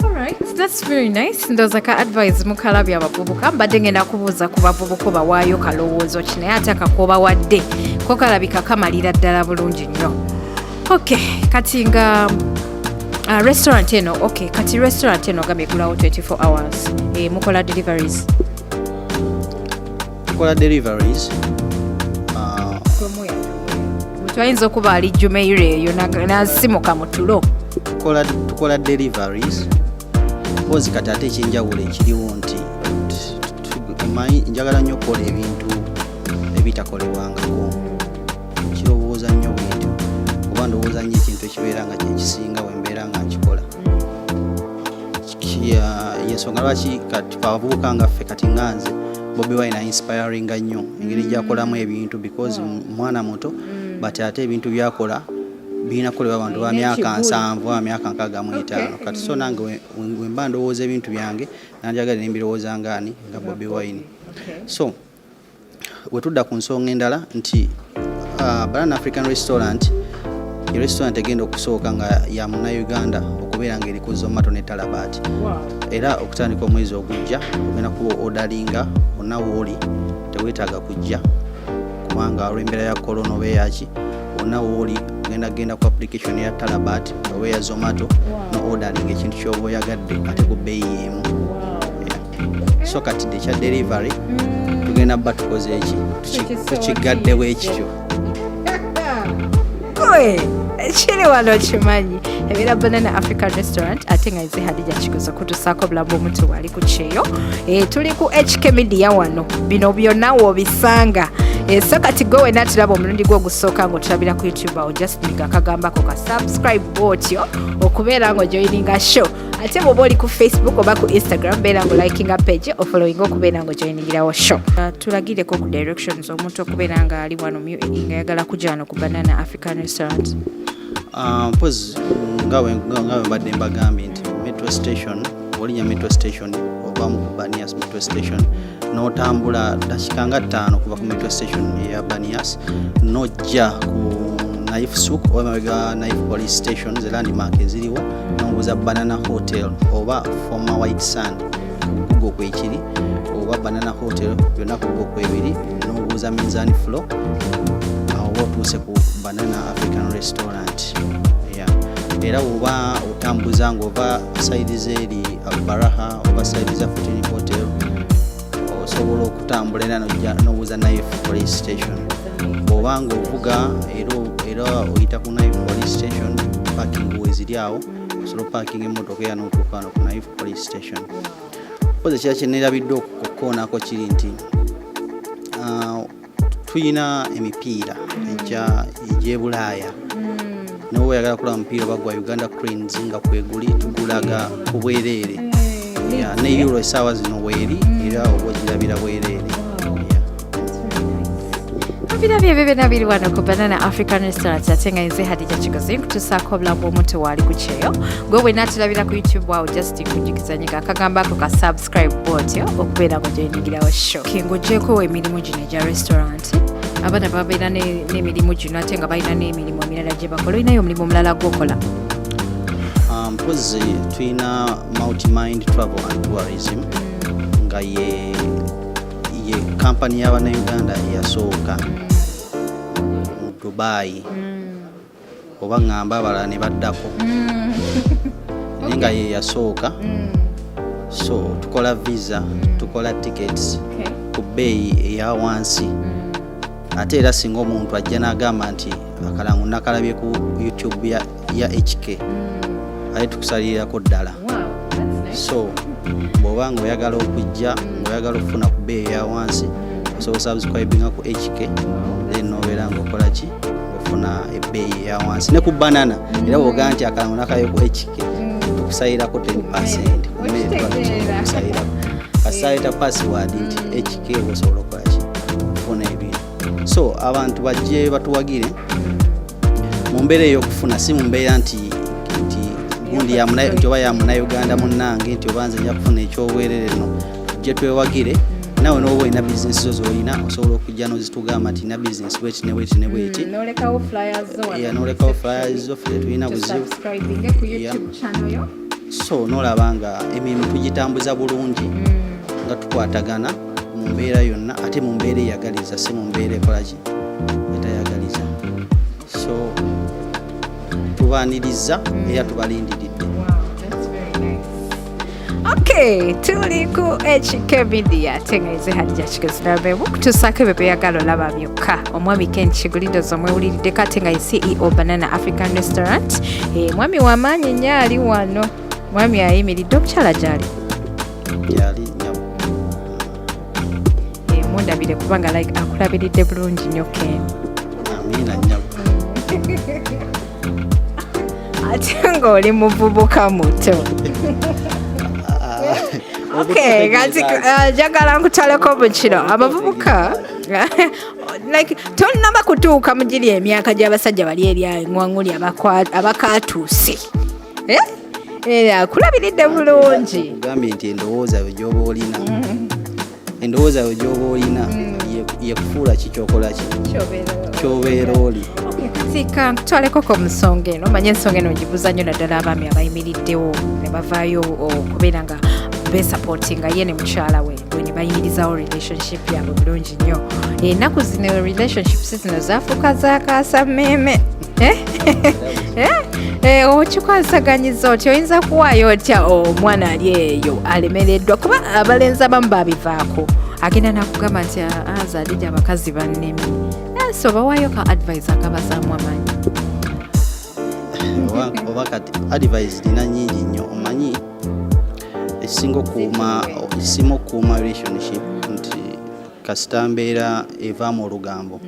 Alright, that's very nice. Ndowooza ka advice mukalabye abavubuka. Mbadde ngenda kubuuza ku bavubuka bawaayo kalowoozo ki, naye ate akakobawadde ko kalabika kamalira ddala bulungi nnyo. Okay, kati nga restaurant eno, okay, kati restaurant eno ogambye egulawo 24 hours. Mukola deliveries? Tukola deliveries. Omuntu ayinza okuba ali Jumeirah eyo nasimuka mu tulo. Tukola deliveries mpozi. Kati ate ekyenjawulo ekiriwo nti omanyi njagala nnyo okukola ebintu ebitakolebwangako. Kirowooza nnyo bwentyo, oba ndowooza nnyo ekintu ekibeera nga kyekisinga wembeera. nembeera nga nkikola. Yensonga lwaki kati abavubuka nga ffe, kati nga nze, Bobi Wine inspiringa nnyo engeri gyakolamu ebintu, because mwana muto, but ate ebintu byakola birina kukolebwa abantu ba myaka 70, ba myaka 65 kati. So nange we mba ndowooza ebintu byange, nandyagadde nembirowooza ngaani, nga Bobi Wine. So wetudda ku nsonga endala nti Banana African Restaurant ye restaurant egenda okusooka nga ya Munnayuganda okubeera nga eri ku Zomato ne Talabat. Era okutandika omwezi ogujja ogenda kuba odalinga wonna wooli, teweetaaga kujja kubanga olw'embeera ya corona oba eyaki. Wonna wooli ogenda genda ku application ya Talabat oba eya Zomato no ordering ekintu kyoba oyagadde, ate ku bbeeyi emu. Yeah. So kati ekya delivery tugenda bba tukoze eki, tukigaddewo ekityo. Gwe kiri wano kimanyi ebeera Banana African Restaurant, ate nga nze Hadija Kigozo kutusaako obulamu omuntu wali ku kyeyo. Tuli ku HK Media wano, bino byonna wobisanga. So kati gwe wena tulaba omulundi gwo ogusooka nga otulabira ku YouTube awo, just nyiga akagambako ka subscribe bwotyo okubeera nga ojoininga show. Ate bw'oba oli ku Facebook oba ku Instagram, beera nga olikinga page, ofollowinga okubeera nga ojoiningirawo show. Tulagireko ku directions omuntu okubeera nga ali wano mu UAE nga ayagala kujja wano ku Banana African Restaurant. Mpozi nga bwe mbadde mbagambye nti metro station, olinya metro station ova mu Banias metro station, n'otambula dakika nga 5 kuva ku metro station eya Banias, n'ojja ku Naif Souk oba emabega Naif Police Station, ze landmark eziriwo, n'obuuza Banana Hotel oba former White Sand ku Google kwekiri, oba Banana Hotel, byonna ku Google kwebiri, n'obuuza Mizan Floor, awo oba otuuse ku Banana African Restaurant. Yeah. Era oba otambuza ng'ova side z'eri Baraha oba side za Fortune Hotel, osobola okutambula era n'ojja n'obuuza Naif Police Station. Bw'oba ng'ovuga era oyita ku Naif Police Station, parking weziri awo, osobola opakinga emmotoka era n'otuuka wano ku Naif Police Station. Koze ekira kyenerabidde okukoonako kiri nti tuyina emipiira egy'ebulaaya. Nawe oyagala kulaba mupiira oba gwa Uganda Cranes nga kweguli, tugulaga ku bwereere. Yeah, ne Euro essaawa zino weeri, era oba ogirabira bwereere. Yeah. Birabye ebyo byonna biri wano ku Banana African Restaurant, ate nga nze Hadija Kigozi nkutusaako obulamu bw'omuntu waali ku kyeyo. Gwe bwenna tulabira ku YouTube awo, just nkujjukizanyiga akagamba ako ka subscribe bwotyo okubeera nga ojoiningirawo show. Ng'ogyeko emirimu gino egya restaurant, abaana babeera n'emirimu gino ate nga balina n'emirimu emirala gye bakola. Olinayo omulimu omulala gwokola? Mpozi tulina Multimind Travel and Tourism, nga ye kampani y'abannayuganda eyasooka mu Dubai, oba ŋŋamba abalala ne baddako, naye nga ye yasooka. So tukola visa, tukola tickets ku bbeeyi eya wansi. Ate era singa omuntu ajja n'agamba nti akalango nakalabye ku YouTube ya HK, ate tukusalirako ddala. So bw'oba nga oyagala okujja, ng'oyagala okufuna ku bbeeyi eya wansi, osobola subscribinga ku HK, then nobeera ng'okola ki, ofuna ebbeeyi eya wansi ne ku Banana. Era bw'ogaa nti akalango nakalabye ku HK, tukusalirako 10 ku mmere, tuba tusobola okusalirako kasaaleta password nti HK, osobola okukola ki, okufuna ebintu. So abantu bajje batuwagire mu mbeera ey'okufuna, si mu mbeera nti gundi nti oba ya Munnayuganda munnange, nti oba nze nja kufuna ekyobwerere. No, tujje twewagire. Nawe n'oba olina bizinesi zo z'olina, osobola okujja n'ozitugamba nti nina bizinesi bweti ne bweti ne bweti. Nolekawo flyers zo wano. Yeah, nolekawo flyers zo, ffe tetulina buzibu. Subscribinge ku YouTube channel yo. So nolaba nga emirimu tugitambuza bulungi nga tukwatagana mu mbeera yonna, ate mu mbeera eyagaliza, si mu mbeera ekolaki, etayagaliza. So tubaaniriza era tubalindiridde. Okay, tuli ku HK Media, ate nga nze Hadija Kigozi Nabebu kutuusaako ebyo byeyagala olaba byokka. Omwami Ken Kigulidozo omwewuliriddeko, ate nga ye CEO Banana African Restaurant. Mwami w'amaanyi nnyo ali wano, mwami ayimiridde, omukyala gy'ali. Gyali, nyabo. Mundabire kubanga like akulabiridde bulungi nnyo, Ken. Amiina, nyabo. Ate ng'oli muvubuka muto. Okay, kati njagala nkutaleko mu kino abavubuka, like tonnaba kutuuka mu giri emyaka gy'abasajja bali eri eŋwaŋuli abakatuuse. Eh? Eh, akulabiridde bulungi. Kugambye nti endowooza yo gy'oba olina, endowooza yo gy'oba olina yekufuula ki kyokola ki kyobeera oli. Kati kankutwaleko ko mu nsonga eno. Omanye ensonga eno ngibuuza nnyo naddala abaami abayimiriddewo ne bavaayo okubeera nga besupportinga ye ne mukyala we bwe ne bayimirizawo relationship yaabwe bulungi nnyo. Ennaku zino relationships zino zafuuka zakaasa mmeeme. Eh? Eh? Eh, okikwasaganyiza otya? Oyinza kuwaayo otya omwana ali eyo alemereddwa? Kuba abalenzi abamu babivaako, agenda nakugamba nti, "Ah, zalija abakazi bannemye." So bawaayo ka advice akabazaamu amaanyi. Oba kati advice nina nyingi nnyo. Omanyi ekisinga okukuuma relationship nti kasita mbeera evaamu olugambo,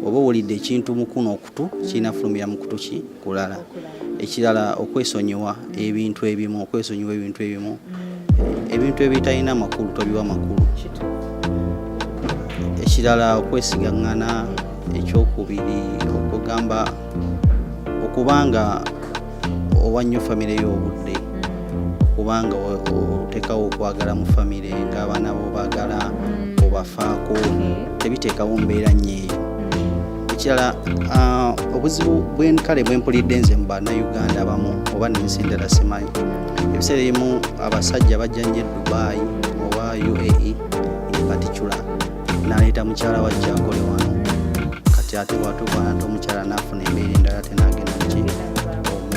oba owulidde ekintu mukuno okutu kirina fulumira mu kutu ki kulala. Ekirala, okwesonyiwa ebintu ebimu, okwesonyiwa ebintu ebimu, ebintu ebitalina makulu tobiwa makulu. Ekirala, okwesigaŋŋana. Ekyokubiri, okugamba okubanga owa nnyo famire y'obudde, okubanga oteekawo okwagala mu famire, ng'abaana bo baagala obafaako, tebiteekawo mbeera nnyo eyo. Ekirala, obuzibu bwenkale bwempulidde nze mu Bannayuganda abamu oba nensi endala simanyi, ebiseera ebimu abasajja bajja nnyo e Dubai oba UAE in particular, n'aleeta mukyala wajja akole wano. Kati ate bwatuuka ate omukyala n'afuna embeera endala, ate n'agenda muki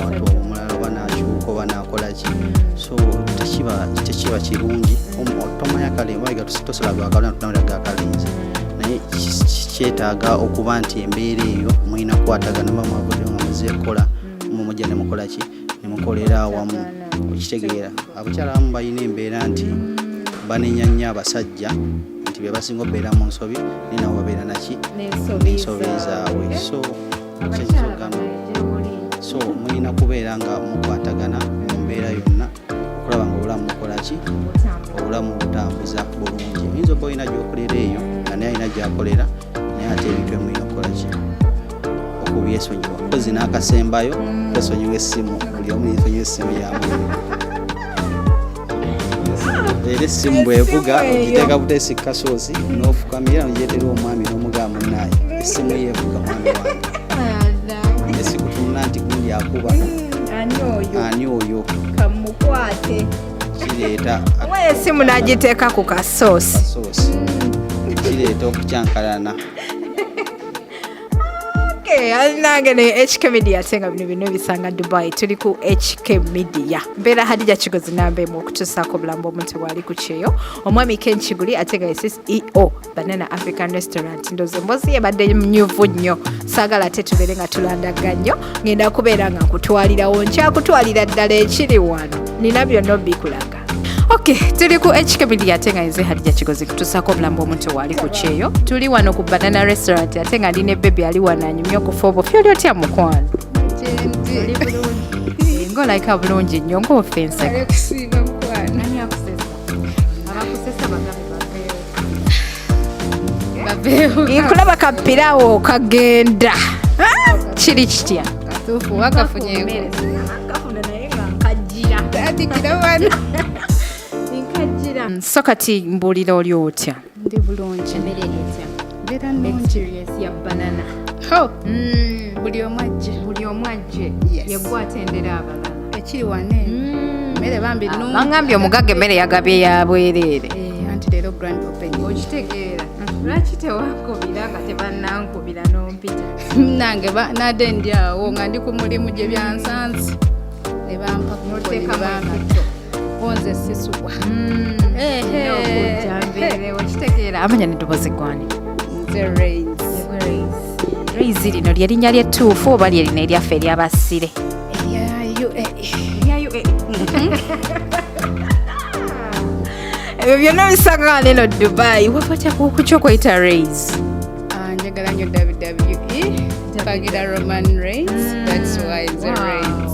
omuntu omulala, oba n'akyuka oba n'akola ki. So tekiba kirungi. Tomanya kale oba tosobola gwakalona tunawulira gakalinze, naye kyetaaga okuba nti embeera eyo mulina kukwatagana. Ba mwavudde nga muzeekola, mumujja ne mukola ki ne mukolera awamu. Okitegeera, abakyala abamu balina embeera nti banenya nnyo abasajja nti be basinga okubeera mu nsobi, naye nabo babeera naki n'ensobi zaabwe. So kyekiyinza okugamba, so mulina kubeera nga mukwatagana mu mbeera yonna okulaba nga obulamu bukola ki, obulamu butambuza bulungi. Oyinza okuba olina gyokolera eyo nga naye alina gyakolera, naye ate ebintu emulina okukola ki okubyesonyiwa. Kozi n'akasembayo, kwesonyiwa essimu. Buli omu yesonyiwa essimu ya munne. Era essimu bwevuga ogiteeka buteesi kasoosi n'ofukamira nogyetera omwami n'omugamba, "Munaaye, essimu yeevuga mwami wange." Naye sikutunula nti gundi akuba. Ani oyo? Ani oyo? Kamukwate. Kireeta Oba essimu n'agiteeka ku kasoosi. Kasoosi kireeta okukyankalana. Okay, nange ne HK Media, ate nga bino byonna ebisanga Dubai. Tuli ku HK Media, mbeera Hadija Kigozi namba emu okutuusaako obulamu bw'omuntu bwali ku kyeyo. Omwami Ken Kiguli, ate nga ye CEO Banana African Restaurant. Ndoza emboozi ebadde nyuvu nnyo, saagala ate tubeere nga tulandaga nnyo. Ngenda kubeera nga nkutwalirawo, nkyakutwalira ddala ekiri wano, nina byonna obikulaga. Ok, tuli ku HK Media, ate nga nze Hadija Kigozi kutuusaako obulamu bw'omuntu waali ku kyeyo. Tuli wano ku Banana Restaurant, ate nga ndi ne baby ali wano anyumye okufa obufi. Oli otya, mukwano? Ng'olabika bulungi nnyo, ng'ofa enseko. Kusiiba, mukwano. Ani akusesa? Abakusesa bagabe baveewo. Baveewo. Nkulaba kapirawo kagenda. Ah, kiri kitya? Katuufu, wakafunyeeko? Kafuna, naye nga nkajjira. Tandikira wano. Nkajjira. So kati mbuulira, oli otya? Ndi bulungi. Emmere eri etya? Mbeera nnungi. Experience ya banana? Ho, buli omu ajje. Buli omu ajje. Yes. Yegwe atendera abalala. Ekiri wano eno, emmere bambi nnungi. Bangambye omugagga emmere yagabye ya bwereere. Eh, anti leero grand opening. Okitegeera, lwaki tewankubira nga tebannankubira n'ompita? Nange nadde ndi awo nga ndi ku mulimu gye byansanze ne bampa N'oteekamu bampita bonze sisubwa. Okujja mbeerewo. Kitegeera, amanya n'eddoboozi gwani? Nze Rains. Rays, lino lyerinnya lyettuufu oba lyerino eryaffe eryabasire? Erya UAE. Ebyo byonna bisanga neno Dubai. Wava otya ku kyokweyita Rays? Ah, njagala nnyo WWE, mpagira Roman Reigns, that's why nze Reigns.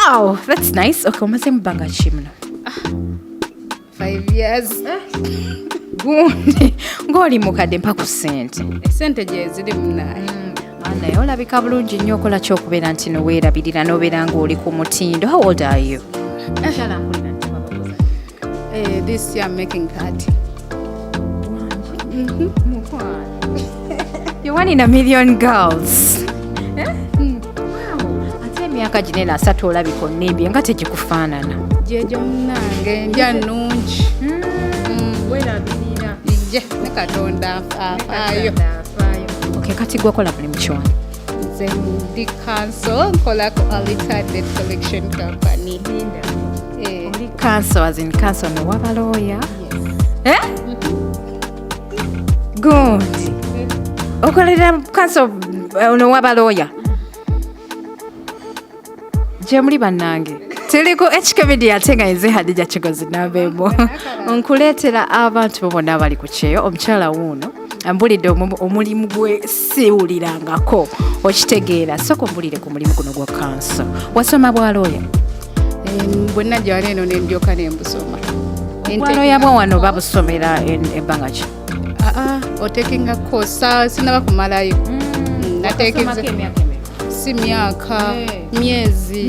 Wow, that's nice. Okay, omaze mu bbanga ki muno? 5 years. Gundi ng'oli mukadde, mpa ku ssente. Esente gyeziri munaye. Naye olabika bulungi nnyo. Okola kyokubeera nti noweerabirira n'obeera ng'oli ku mutindo. How old are you? This year I'm making 30. You're one in a million girls. Eh? Wow. Ate emyaka ginene 30 olabika onnimbye nga tegikufaanana. Gyegyo munange, ndya nnungi. Werabirira. Ye ne Katonda afaayo. Okay, kati gweokola mulimu kiwano? Nze ndi counsel, nkola ku Alita Debt Collection Company. Oli counsel, as in counsel nowabalooya? Eh? Gundi okolera counsel nowabalooya gye muli. Bannange, tuli ku HK Media ate nga nze Hadija Kigozi Nabemo, nkuleetera abantu bo bonna abali ku kyeyo. Omukyala wuuno ambulidde omulimu gwe siwulirangako. Okitegeera? Sooka ombulire ku mulimu guno gwa counsel. Wasoma bwalooya? Bwe najja wano eno nendyoka nembusoma. Bwalooya bwa wano babusomera ebbanga ki? Aa, otekinga course, sinaba kumalayo. Natekinze si myaka, myezi.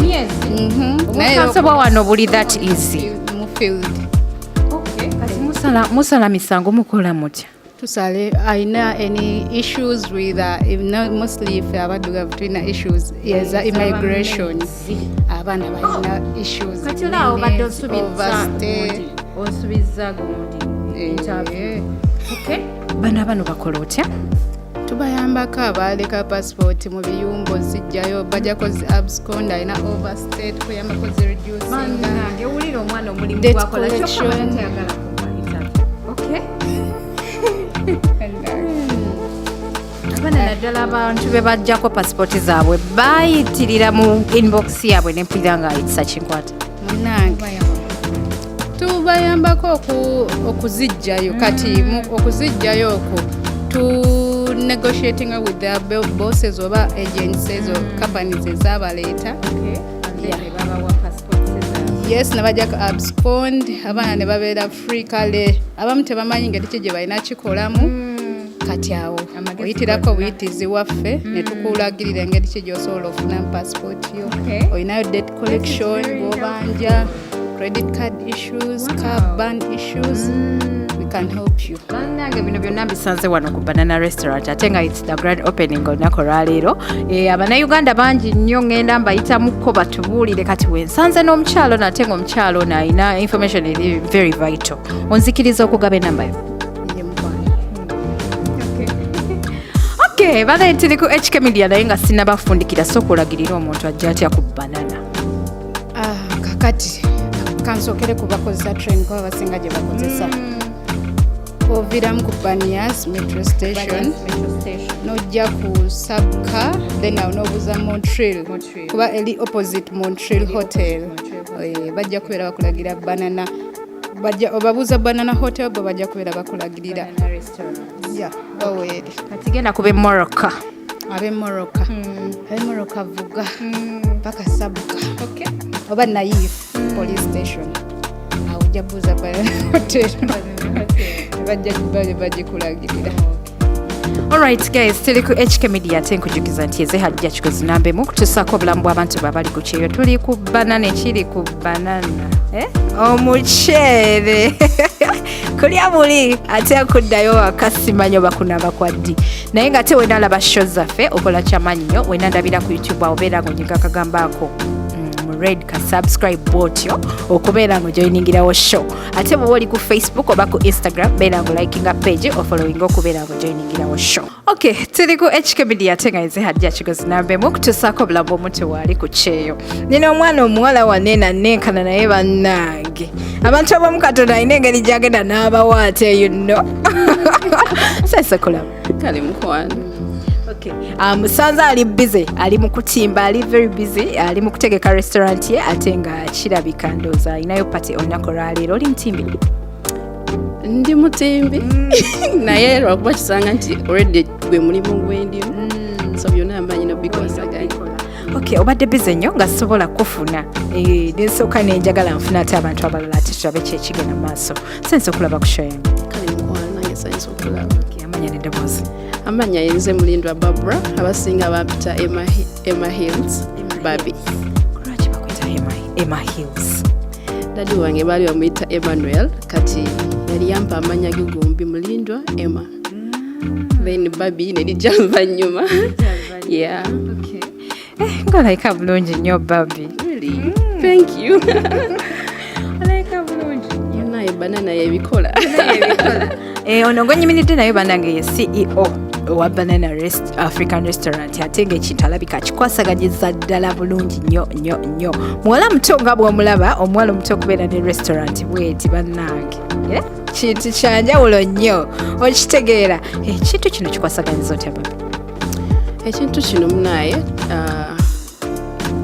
Naye Obukanso bwa wano buli that easy? Mu field. Kati musala misango, mukola mutya? Tusale alina any issues with if no, mostly if abaddugavu tulina issues eza immigration, abaana balina issues Kati olaawo obadde osuubiza overstay. gundi, osuubiza gundi interview. Okay. Bano bano bakola otya? Tubayambako abaleka passport mu biyumba ozijjayo, bajjako zi abscond, alina overstay, tukuyambako zi reducinga. Owulira omwana omulimu Debt gwakola, kyokka collection. bana tayagala kuwa interview. Okay. Abaana naddala abantu be bajjako pasipooti zaabwe bayitirira mu inbox yaabwe nempulira nga ekisa kinkwata. Munange, tubayambako okuzijjayo. Kati okuzijjayo okwo tu negotiating with their bosses oba agencies or companies ezabaleeta. Yes, ne bajjako abscond, abaana ne babeera free. Kale abamu tebamanyi ngeri ki gye balina kikolamu. Kati awo Amagezi oyitirako gonna. Buyitizi waffe ne tukulagirira engeri ki gy'osobola ofunamu passport yo. Olinayo debt collection Very gw'obanja, credit card issues, car ban issues, we can help you. Bannange, bino byonna mbisanze wano ku Banana Restaurant ate nga it's the grand opening olunaku olwaleero. Abannayuganda bangi nnyo, ŋŋenda mbayitamuko batubuulire. Kati wensanze n'omukyalo ono, ate nga omukyalo ono alina information eri very vital. Onzikiriza okugaba enamba yo? Ye mukwano. Okay, banaye, tuli ku HK Media naye nga sinnabafundikira, sooka olagirire omuntu ajja atya ku Banana. Ah, kakati kansookere ku bakozesa train kuba basinga gye bakozesa. Oviramu ku Banias Metro Station n'ojja ku Sabka, then awo n'obuuza Montreal, kuba eri opposite Montreal Hotel. Bajja kubeera bakulagira Banana, bajja obabuuza Banana Hotel, bo bajja kubeera bakulagirira ya waweeri. Kati genda kuba emoroka. Ab'emoroka, ab'emoroka vuga paka Sabuka oba Naif Police Station, awo ojja buuza Banana Hotel, bajja bagikulagirira. Alright guys, tuli ku HK Media ate nkujukiza nti eze Hajja Kigozi nambemu kutusaako obulamu bw'abantu babali ku kyeyo. Tuli ku banana, ekiri ku banana, eh? Omuceere kulya buli ate kuddayo waka simanyi oba kunaaba kwa ddi, naye nga ate wena alaba show zaffe okola kyamaanyi nnyo. Wena ndabira ku YouTube awo obeera ng'onyiga akagambo ako mu red ka subscribe bwotyo okubeera nga ojoiningirawo show. Ate bw'oba oli ku Facebook oba ku Instagram, beera nga olikinga page, ofollowinga okubeera nga ojoiningirawo show. Okay, tuli ku HK Media ate nga nze Hajja Kigozi nambemu okutuusaako obulamu bw'omuntu waali ku kyeyo. Nina omwana omuwala waneena nenkana naye. Bannange, abantu abamu Katonda alina engeri gyagenda n'abawa ate you know sese kulaba. Kale mukwano. Okay. Musanze ali busy, ali mu kutimba, ali very busy, ali mu kutegeka restaurant ye ate nga kirabika ndowooza alinayo party olunaku olwaleero. Oli mutimbi? Ndi mutimbi, naye lwakuba kisanga nti already gwe mulimu gwendimu, so byonna mba nyina bikwasaganya. Okay, obadde busy nnyo nga sisobola kufuna. Nensooka nenjagala nfuna ate abantu abalala ate tulabe ki ekigenda mu maaso. Nsanyuse okulaba ku show yange. Kale mukwano, nange nsanyuse okulaba. Okay, amanya n'eddoboozi. Amannya yenze Mulindwa Barbara, abasinga bampita Emma Hills Babi. Lwaki bakwita Emma Hills? Daddy wange baali bamuyita Emmanuel, kati yali yampa amannya ge gombi, Mulindwa Emma, then Babi nerijja luvannyuma, yeah. Eh, ng'olabika bulungi nnyo, Babi. Really? Thank you. Olabika bulungi. Naye banana yebikola. Ono gwenyimiridde naye bannange ye CEO owa Banana African Restaurant, ate ng'ekintu alabika akikwasaganyiza ddala bulungi nnyo nnyo nnyo. Muwala muto nga bw'omulaba, omuwala omuto okubeera ne restaurant bweti bannange, yeah? Kintu kyanjawulo nnyo, okitegeera. Ekintu kino kikwasaganyiza otya, Babi? Ekintu kino munaye,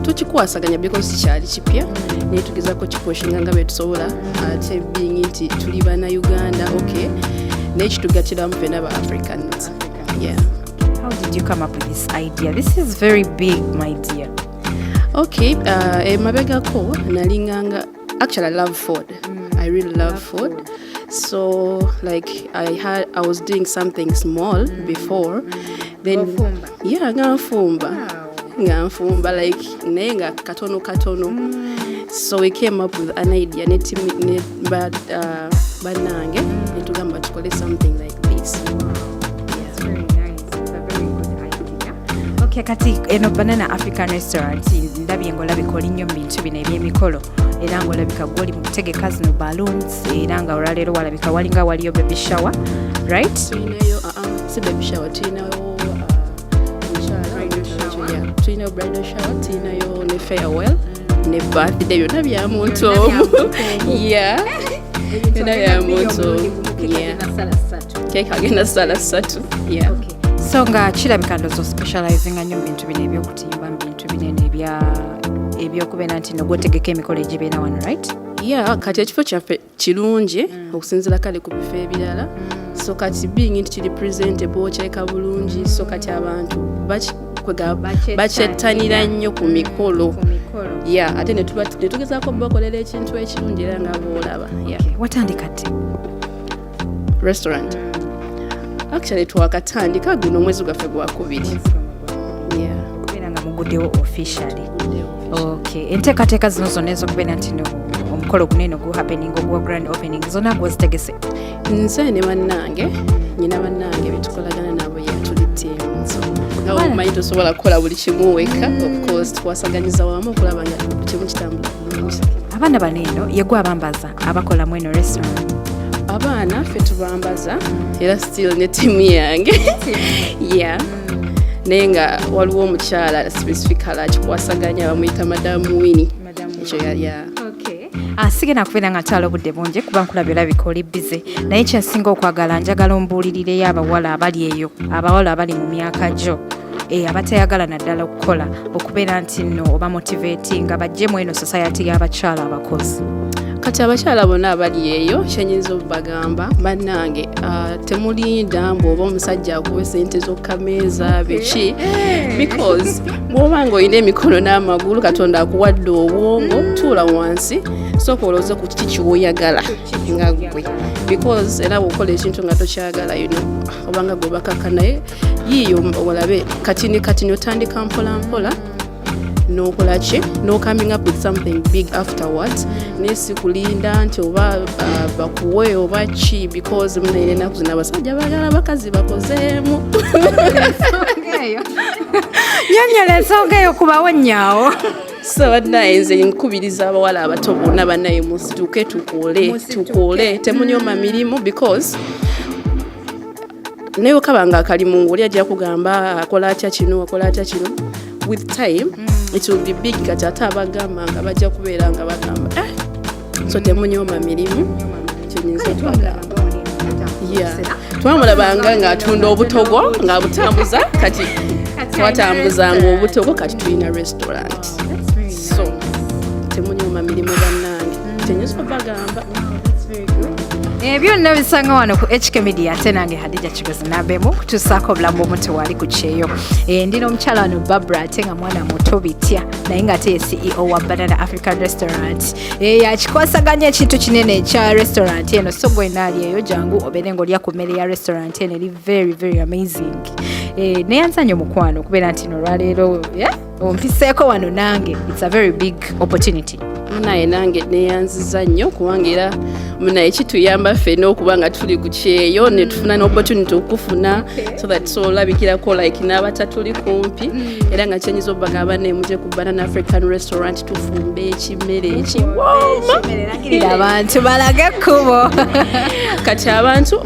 tukikwasaganya because kikyali kipya, naye tugezako kipushinga nga betusobola, ate being nti tuli bannayuganda, okay, naye kitugatiramu ffenna ba Africans, yeah. How did you come up with this idea? This is very big, my dear. Okay, emabegako nalinganga, actually I love food. I really love food. So like I was doing something small before then. Ng'ofumba? Yeah, nga nfumba, nga nfumba like, naye nga katono katono. So we came up with an idea ne team ne ba, bannange ne tugamba tukole something like this, yeah. Very nice. It's a very good idea. Okay, kati eno Banana African Restaurant, ndabye ng'olabika oli nnyo mu bintu bino eby'emikolo, era ng'olabika gw'oli mu kutegeka zino balloons, era nga olwaleero walabika walinga waliyo baby shower, right? Tulinayo, si baby shower, tulinayo omukyala, yeah, tulinayo bridal shower, tulinayo ne farewell ne birthday, byonna bya muntu omu, yeah, byonna bya muntu omu, yeah. Cake agenda sala 3, yeah. So nga kirabika ndowooza specializinga nnyo mu bintu bino ebyokutimba, mu bintu binene ebyokubeera nti no gwotegeka emikolo egibeera wano, right? Yeah, kati ekifo kyaffe kirungi okusinziira kale ku bifo ebirala. So kati being nti kiri presentable, kireka bulungi, so kati abantu bakyettanira nnyo ku mikolo, yeah, ate ne tugezaako bakolera ekintu ekirungi era nga boolaba, yeah. Okay, watandika ddi? Restaurant actually twakatandika guno omwezi gwaffe gwakubiri, yeah. Kubeera nga muguddewo officially. Okay, enteekateeka zino zonna ez'okubeera nti no omukolo gunene guhappening ogwa grand opening, zonna gwezitegese? Nze ne bannange, nyina bannange betukolagana nabo, yeah, tuli team. So nga omanyi tosobola kukola buli kimu wekka, of course tukwasaganyiza wamu okulaba nga buli kimu kitambula bulungi. Abaana bano eno yegwe abambaza abakolamu eno restaurant? Abaana ffe tubambaza, era still ne tiimu yange, yeah, naye nga waliwo omukyala specifically akikwasaganya, bamuyita Madamu Wini, ekyo yeah. Sigenda kubeera nga ntwala obudde bungi kuba nkulabye olabika oli busy, naye kyensinga okwagala, njagala ombuulirireyo abawala abali eyo, abawala abali mu myaka gyo, abatayagala naddala okukola, okubeera nti nno oba motivatinga bajjemu eno society y'abakyala abakozi. Kati abakyala bonna abali eyo, kyenyinza obagamba, bannange, temulinda mbu oba omusajja akuwa sente z'okkameeza biki, because bw'oba nga olina emikono n'amagulu, Katonda akuwadde obwongo, tuula wansi, sooka olowooze ku kiki kyoyagala nga ggwe, because era bw'okola ekintu nga tokyagala, obanga gwe bakaka, naye yiiyo olabe katini katini, otandika mpola mpola n'okola ki, no coming up with something big afterwards, naye si kulinda nti oba bakuwe oba ki, because munaire ennaku zino abasajja baagala bakazi bakozeemu. Nyonyola ensonga eyo kubawo nnyaawo. So bannaye, nze nkubiriza abawala abato bonna, bannaye, musituke tukole, tukole, temunyooma mirimu, because naye okaba nga akalimu ngaoli ajja kugamba akola atya kino, akola atya kino, with time it will be big. Kati ate abagamba nga bajja kubeera nga bagamba, eh. So temunyooma mirimu, kyenyinza okubagamba. Yeah. Twamulabanga ng'atunda obutogo ng'abutambuza, kati twatambuzanga obutogo, kati tulina restaurant. So temunyooma mirimu bannange, kyenyinza obagamba. Byonna bisanga wano ku HK Media, ate nange Hadija Kigozi nambemu kutuusaako obulamu bw'omuntu wali ku kyeyo. Ndi n'omukyala wano Barbara, ate nga mwana muto bitya, naye nga ate ye CEO wa Banana African Restaurant. Yakikwasaganya ekintu kinene ekya restaurant eno, so gwena ali eyo jangu obeere ng'olya ku mmere ya restaurant eno, eri very very amazing. Neyanzanya omukwano okubeera nti nolwaleero, yeah, ompiseeko wano nange, it's a very big opportunity. Munaye nange neyanziza nnyo, kubanga era munaye kituyamba ffenna okuba nga tuli ku kyeyo ne tufuna n'opportunity okufuna, so that tusolabikirako like n'abatatuli kumpi. Era nga kyenyinza obagamba, nemuje ku Banana African Restaurant, tufumba ekimere ekiwooma. Lagirira abantu, balage ekkubo. Kati abantu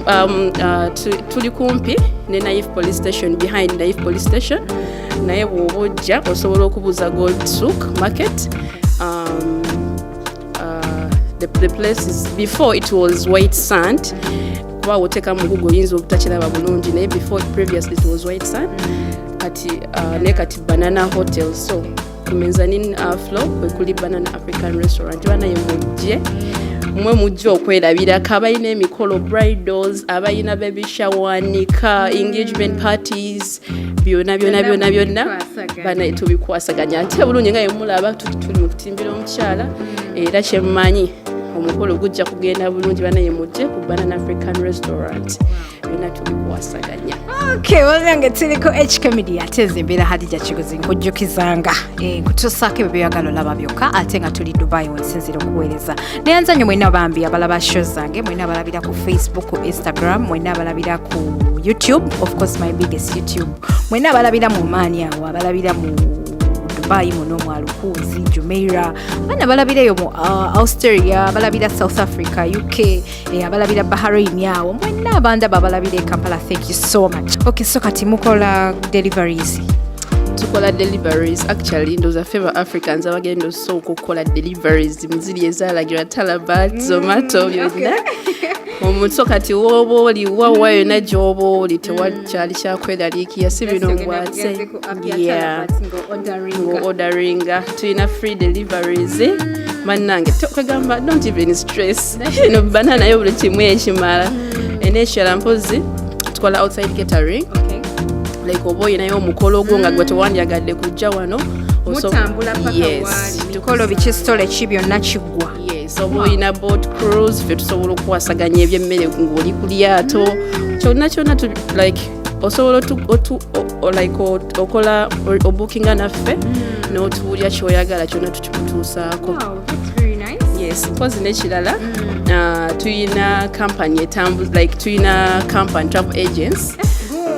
tuli kumpi ne Naif Police Station, behind Naif Police Station. Naye bw'oba ojja osobola okubuuza Gold Souk Market. The place is, before it was White Sand, kuba woteeka mu Google oyinza obutakiraba bulungi, naye before, previously it was White Sand. Kati naye kati Banana Hotel, so ku mezzanine floor kwe kuli Banana African Restaurant. Banaye mujje, mwe mujje okwerabirako, abalina emikolo, bridals, abalina baby shower, nika, engagement parties, byonna byonna byonna byonna bana tubikwasaganya ate bulungi. Nga yemulaba tuli mu kutimbira omukyala, era kyemmanyi omukolo gujja kugenda bulungi. Banaye mujje ku Banana African Restaurant, byonna tubikwasaganya. Okay, wanange tuliko HK Media, ate nze mbeera Hadija Kigozi, nkujjukizanga nkutuusaako ebyo by'oyagala olaba byokka, ate nga tuli Dubai wensinzira okuweereza. Neyanza nnyo mwena bambi abalaba show zange, mwena abalabira ku Facebook, ku Instagram, mwena abalabira ku YouTube, of course my biggest YouTube, mwena abalabira mu maani awo, abalabira mu Dubai muno mu Alukuzi, Jumeira, abaana balabira eyo mu Australia, balabira South Africa, UK, abalabira Bahrain awo, mwenna abandaba abalabira e Kampala, thank you so much. Okay, so kati mukola deliveries? Tukola deliveries. Actually ndowooza ffe ba Africans abagenda osooka okukola deliveries muziri ezalagirwa Talabat, Zomato, byonna omuntu. So kati woba oli wawa yonna gy'oba oli, tewakyali kyakweraliikira, si bino ngwate ng'orderinga, tulina free deliveries. Bannange, kwegamba don't even stress, eno Banana nayo buli kimu ekimala. Enekirala mpozi tukola outside catering, like oba oyinayo omukolo gwo nga gwe tewandyagadde kujja wano. Mutambula paka Yes. waali, mikolo biki, sitole ki, byonna kiggwa. Yes, oba oyina boat cruise, ffe tusobola okukwasaganya ebyemmere ng'oli ku lyato, kyonna kyonna like osobola like okola obookinga naffe n'otuwulya kyoyagala kyonna tukikutuusaako. Yes, mpozi n'ekirala, tuyina company etambu, like tuyina company travel agents.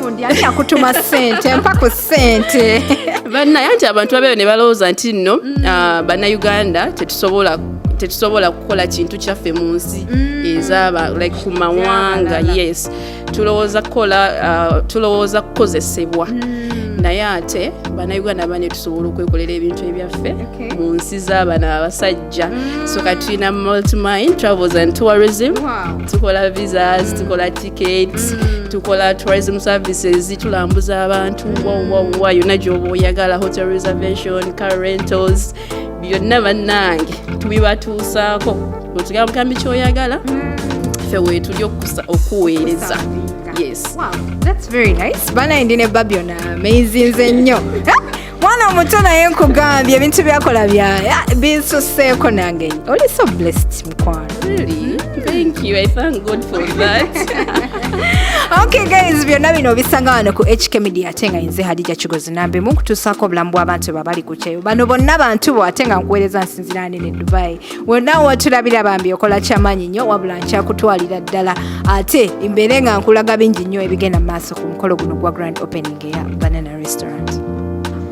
Gundi ani akutuma ssente? Mpa ku ssente. Bannaye anti abantu babeeyo ne balowooza nti nno Bannayuganda tetusobola kukola kintu kyaffe mu nsi ezaba like ku mawanga. Yes, tulowooza kukola, tulowooza kukozesebwa, naye ate Bannayuganda bane tusobola okwekolera ebintu ebyaffe mu nsi z'abano abasajja. So kati tulina Multimine Travels and Tourism. Tukola visas, tukola tickets, tukola tourism services, tulambuza abantu wawawa yonna gy'oba oyagala, hotel reservation, car rentals, byonna bannange tubibatuusaako. Otugamba mugambi kyoyagala, ffe weetuli okuweereza. Yes. Wow, that's very nice. Bana, ndi ne Babi ono amazing nnyo. Mwana omuto naye nkugambye ebintu byakola bya binsuseeko nange. Oli so blessed, mukwano. Really? Thank you. I thank God for that. Okay guys, byonna bino obisanga wano ku HK Media, ate nga nze Hadija Kigozi nambemu nkutuusaako obulamu bw'abantu babali ku kyeyo. Bano bonna bantu bo, ate nga nkuweereza nsinzira nene Dubai. Wonna wotulabira bambi okola kyamaanyi nnyo, wabula nkyakutwalira ddala ate mbeere nga nkulaga bingi nnyo ebigenda mu maaso ku mukolo guno gwa grand opening eya Banana Restaurant.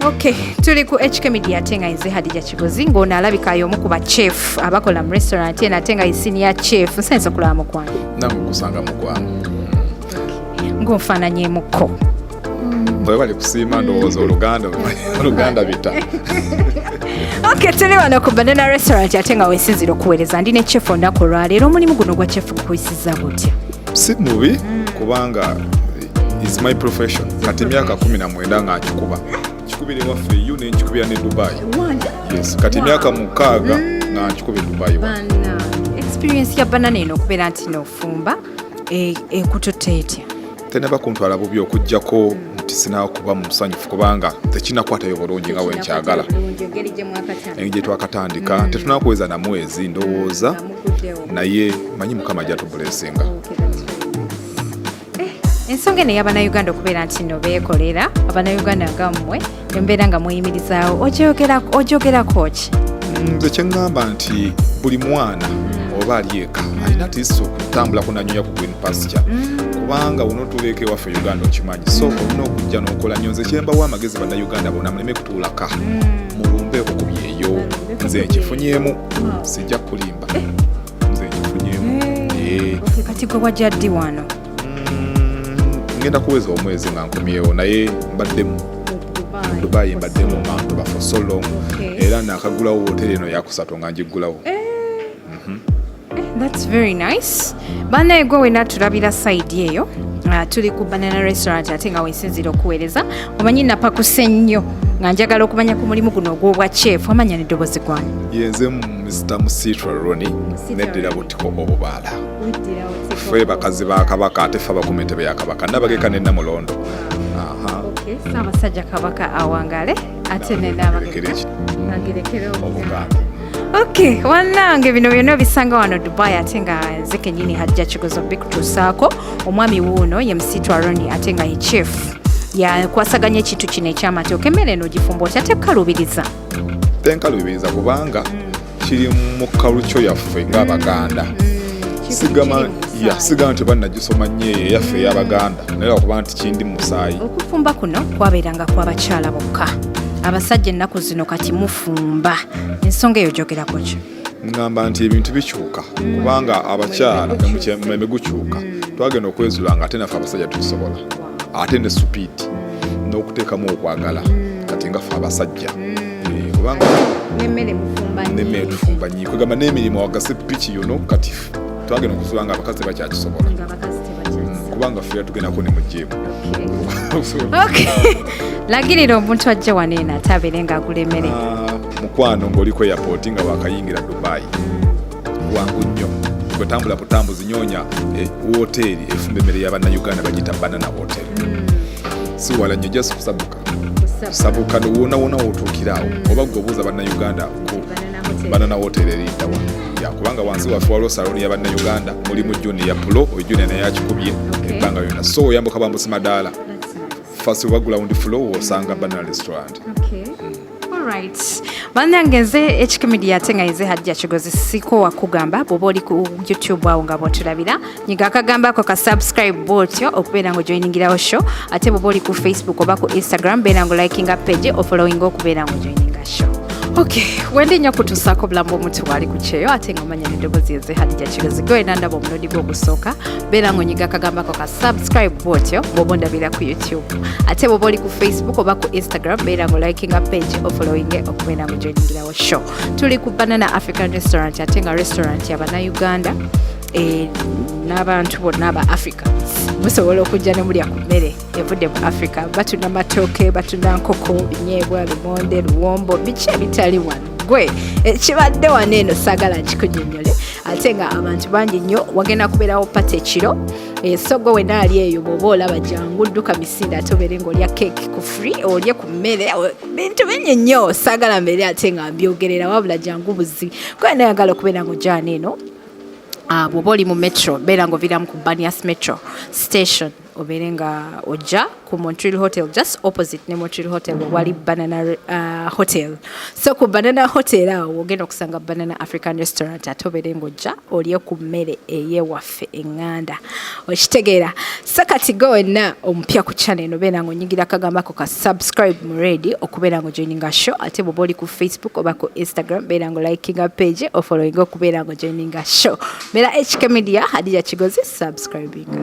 Okay, tuli ku HK Media, ate nga nze Hadija Kigozi, ng'ono alabika y'omu ku bachef abakola mu restaurant eno, ate nga ye senior chef. Nsanyusa okulaba, mukwano. Nange okusanga, mukwano. Ng'onfaananyeemukko. Bwe bali kusiima, ndowooza oluganda bita. Okay, tuli wano ku Banana Restaurant, ate nga wensinzira okuweereza ndi ne chef olunaku olwaleero. Omulimu guno gwa chef gukuyisiza gutya? Si mubi, kubanga is my profession. Kati emyaka 19 nga nkikuba, nkikubira ewaffe eu nenkikubira ne Dubai. Yes, kati emyaka 6 nga nkikuba e Dubai wa. Experience ya banana eno okubeera nti nofumba ekututte etya? Tenaba kuntwala bubi, okugjako nti sinakuba musanyufu kubanga tekinakwatayo bulungi nga wenkyagala. Engeri gye twakatandika, tetunakuweza na mwezi ndowooza, naye manyi Mukama ajja tublessinga. Ensonga eno ey'Abannayuganda okubeera nti no beekolera, Abannayuganda nga mmwe, embeera nga mweyimirizaawo, ogyogerako ki? Nze kyeŋŋamba nti buli mwana oba ali eka alina at least okutambula kunanyoya ku green pasture, kubanga wonotuleeka ewaffe Uganda okimanyi, so olina okujja n'okola nnyo. Nze kyembawa amagezi, Bannayuganda bonna muleme kutuulaka, mulumbeeko ku byeyo. Nze nkifunyeemu, sijja kulimba, nze nkifunyeemu. Eh. Okay, kati gwe wajja ddi wano? Ngenda kuweza omwezi nga nkomyewo, naye mbaddemu Dubai, mbaddemu nga ntoba for so long. Era nakagulawo woteri eno yakusatu nga ngiggulawo. That's very nice. Bannaye, gwe wena tulabira side eyo. Tuli ku Banana Restaurant ate nga wensinzira okuweereza. Omanyi napakuse nnyo nga njagala okumanya ku mulimu guno ogw'obwa chef. Amanya n'eddoboozi gwange. Yenze Mr Musitwa Roni, neddira Butiko Obubaala. Ffe bakazi ba Kabaka, ate ffe abakuma entebe ya Kabaka, Nabageka ne Namulondo. Aha. Ssaabasajja Kabaka awangale, ate ne Nabagerekere Obuganda. Okay, wannange, bino byonna obisanga wano Dubai, ate nga nze kenyini Hajja Kigozo bikutuusaako. Omwami wuuno ye Musitwa Roni, ate nga ye chef, yakwasaganya ekintu kino ekyamatooka. Emmere eno ogifumba otya? Tekukalubiriza? Tenkalubiriza, kubanga kiri mu culture yaffe ng'Abaganda. Sigama ya sigama nti oba nagisoma nnyo eyo eyaffe ey'Abaganda, naye lwakuba nti kindi mu musaayi. Okufumba kuno kwabeeranga kw'abakyala bokka. Abasajja ennaku zino kati mufumba, ensonga eyo gyogerako ki? Ngamba nti ebintu bikyuka, kubanga abakyala omulembe gukyuka. Twagenda okwezula nga ate naffe abasajja tukisobola, ate ne speed n'okuteekamu okwagala. Kati nga ffe abasajja, kubanga nemmere mufumba? Nemmere tufumba nnyo, kwegamba n'emirimu wagase piki yono. Kati twagenda okuzula nga abakazi tebakyakisobola, kubanga ffe tugendako ne mu gym. Okay. Lagirira omuntu ajja wano eno ate abeere ng'agula emmere. Ah, mukwano, ng'oliko airport nga wakayingira Dubai, wangu nnyo, bwetambula butambuzi, nyonya woteeri efumba emmere y'Abannayuganda, bagiyita Banana Hotel. Si wala nnyo, just kusabuka sabuka wona wona wotuukiraawo, oba gwe obuuza Bannayuganda ku Banana Hotel eriddawa ya, kubanga wansi waffe waliwo saloni y'Abannayuganda, mulimu Junior Pro. Oyo Junior naye akikubye ebbanga lyonna, so oyambuka bambusi madaala, first oba ground floor, osanga Banana Restaurant. Alright. Bannange, nze HK Media, ate nga nze Hajja Kigozi. Siko wakugamba, bw'oba oli ku YouTube awo nga bw'otulabira, nyiga akagambo ako ka subscribe bw'otyo okubeera nga ojoiningirawo show. Ate bw'oba oli ku Facebook oba ku Instagram, beera nga olikinga page, ofollowinga okubeera nga ojoininga show. Okay, wendi nnyo kutuusaako obulamu bw'omuntu waali ku kyeyo, ate nga omanya n'eddoboozi nze Hadija Kigozi. Gwe wena ndaba omulundi gwe ogusooka, beera ng'onyiga akagambo ako ka subscribe bw'otyo bw'oba ondabira ku YouTube. Ate bw'oba oli ku Facebook oba ku Instagram, beera ng'olikinga page, ofollowinge okubeera ng'ojoiningirawo show. Tuli ku Banana African Restaurant, ate nga restaurant y'Abannayuganda, n'abantu bonna aba Africans musobola okujja ne mulya ku mmere evudde mu Africa. Batunda matooke, batunda nkoko, binyeebwa, lumonde, luwombo, biki ebitali wano. Gwe ekibadde wano eno saagala nkikunyonyole, ate nga abantu bangi nnyo. Wagenda kubeerawo party ekiro. So gwe wena ali eyo, bw'oba olaba, jangu dduka misinde, ate obeere ng'olya cake ku free, olye ku mmere, bintu bingi nnyo. Saagala mbeere ate nga mbyogerera, wabula jangu buzi. Gwe nayagala okubeera ng'ojjaana eno, bw'oba oli mu metro, beera ng'oviiramu ku Banias Metro Station, obeere nga ojja ku Montreal Hotel, just opposite ne Montreal Hotel wali Banana Hotel. So ku Banana Hotel awo ogenda okusanga Banana African Restaurant, ate obeere ng'ojja olye ku mmere ey'ewaffe eŋŋanda, okitegeera? So kati gwe wenna omupya ku channel eno, beera ng'onyigira akagambako ka subscribe mu ready okubeera ng'ojoininga show. Ate bw'oba oli ku Facebook oba ku Instagram, beera ng'olikinga page, ofollowinga okubeera ng'ojoininga show. Beera HK Media, Hadija Kigozi, subscribinga.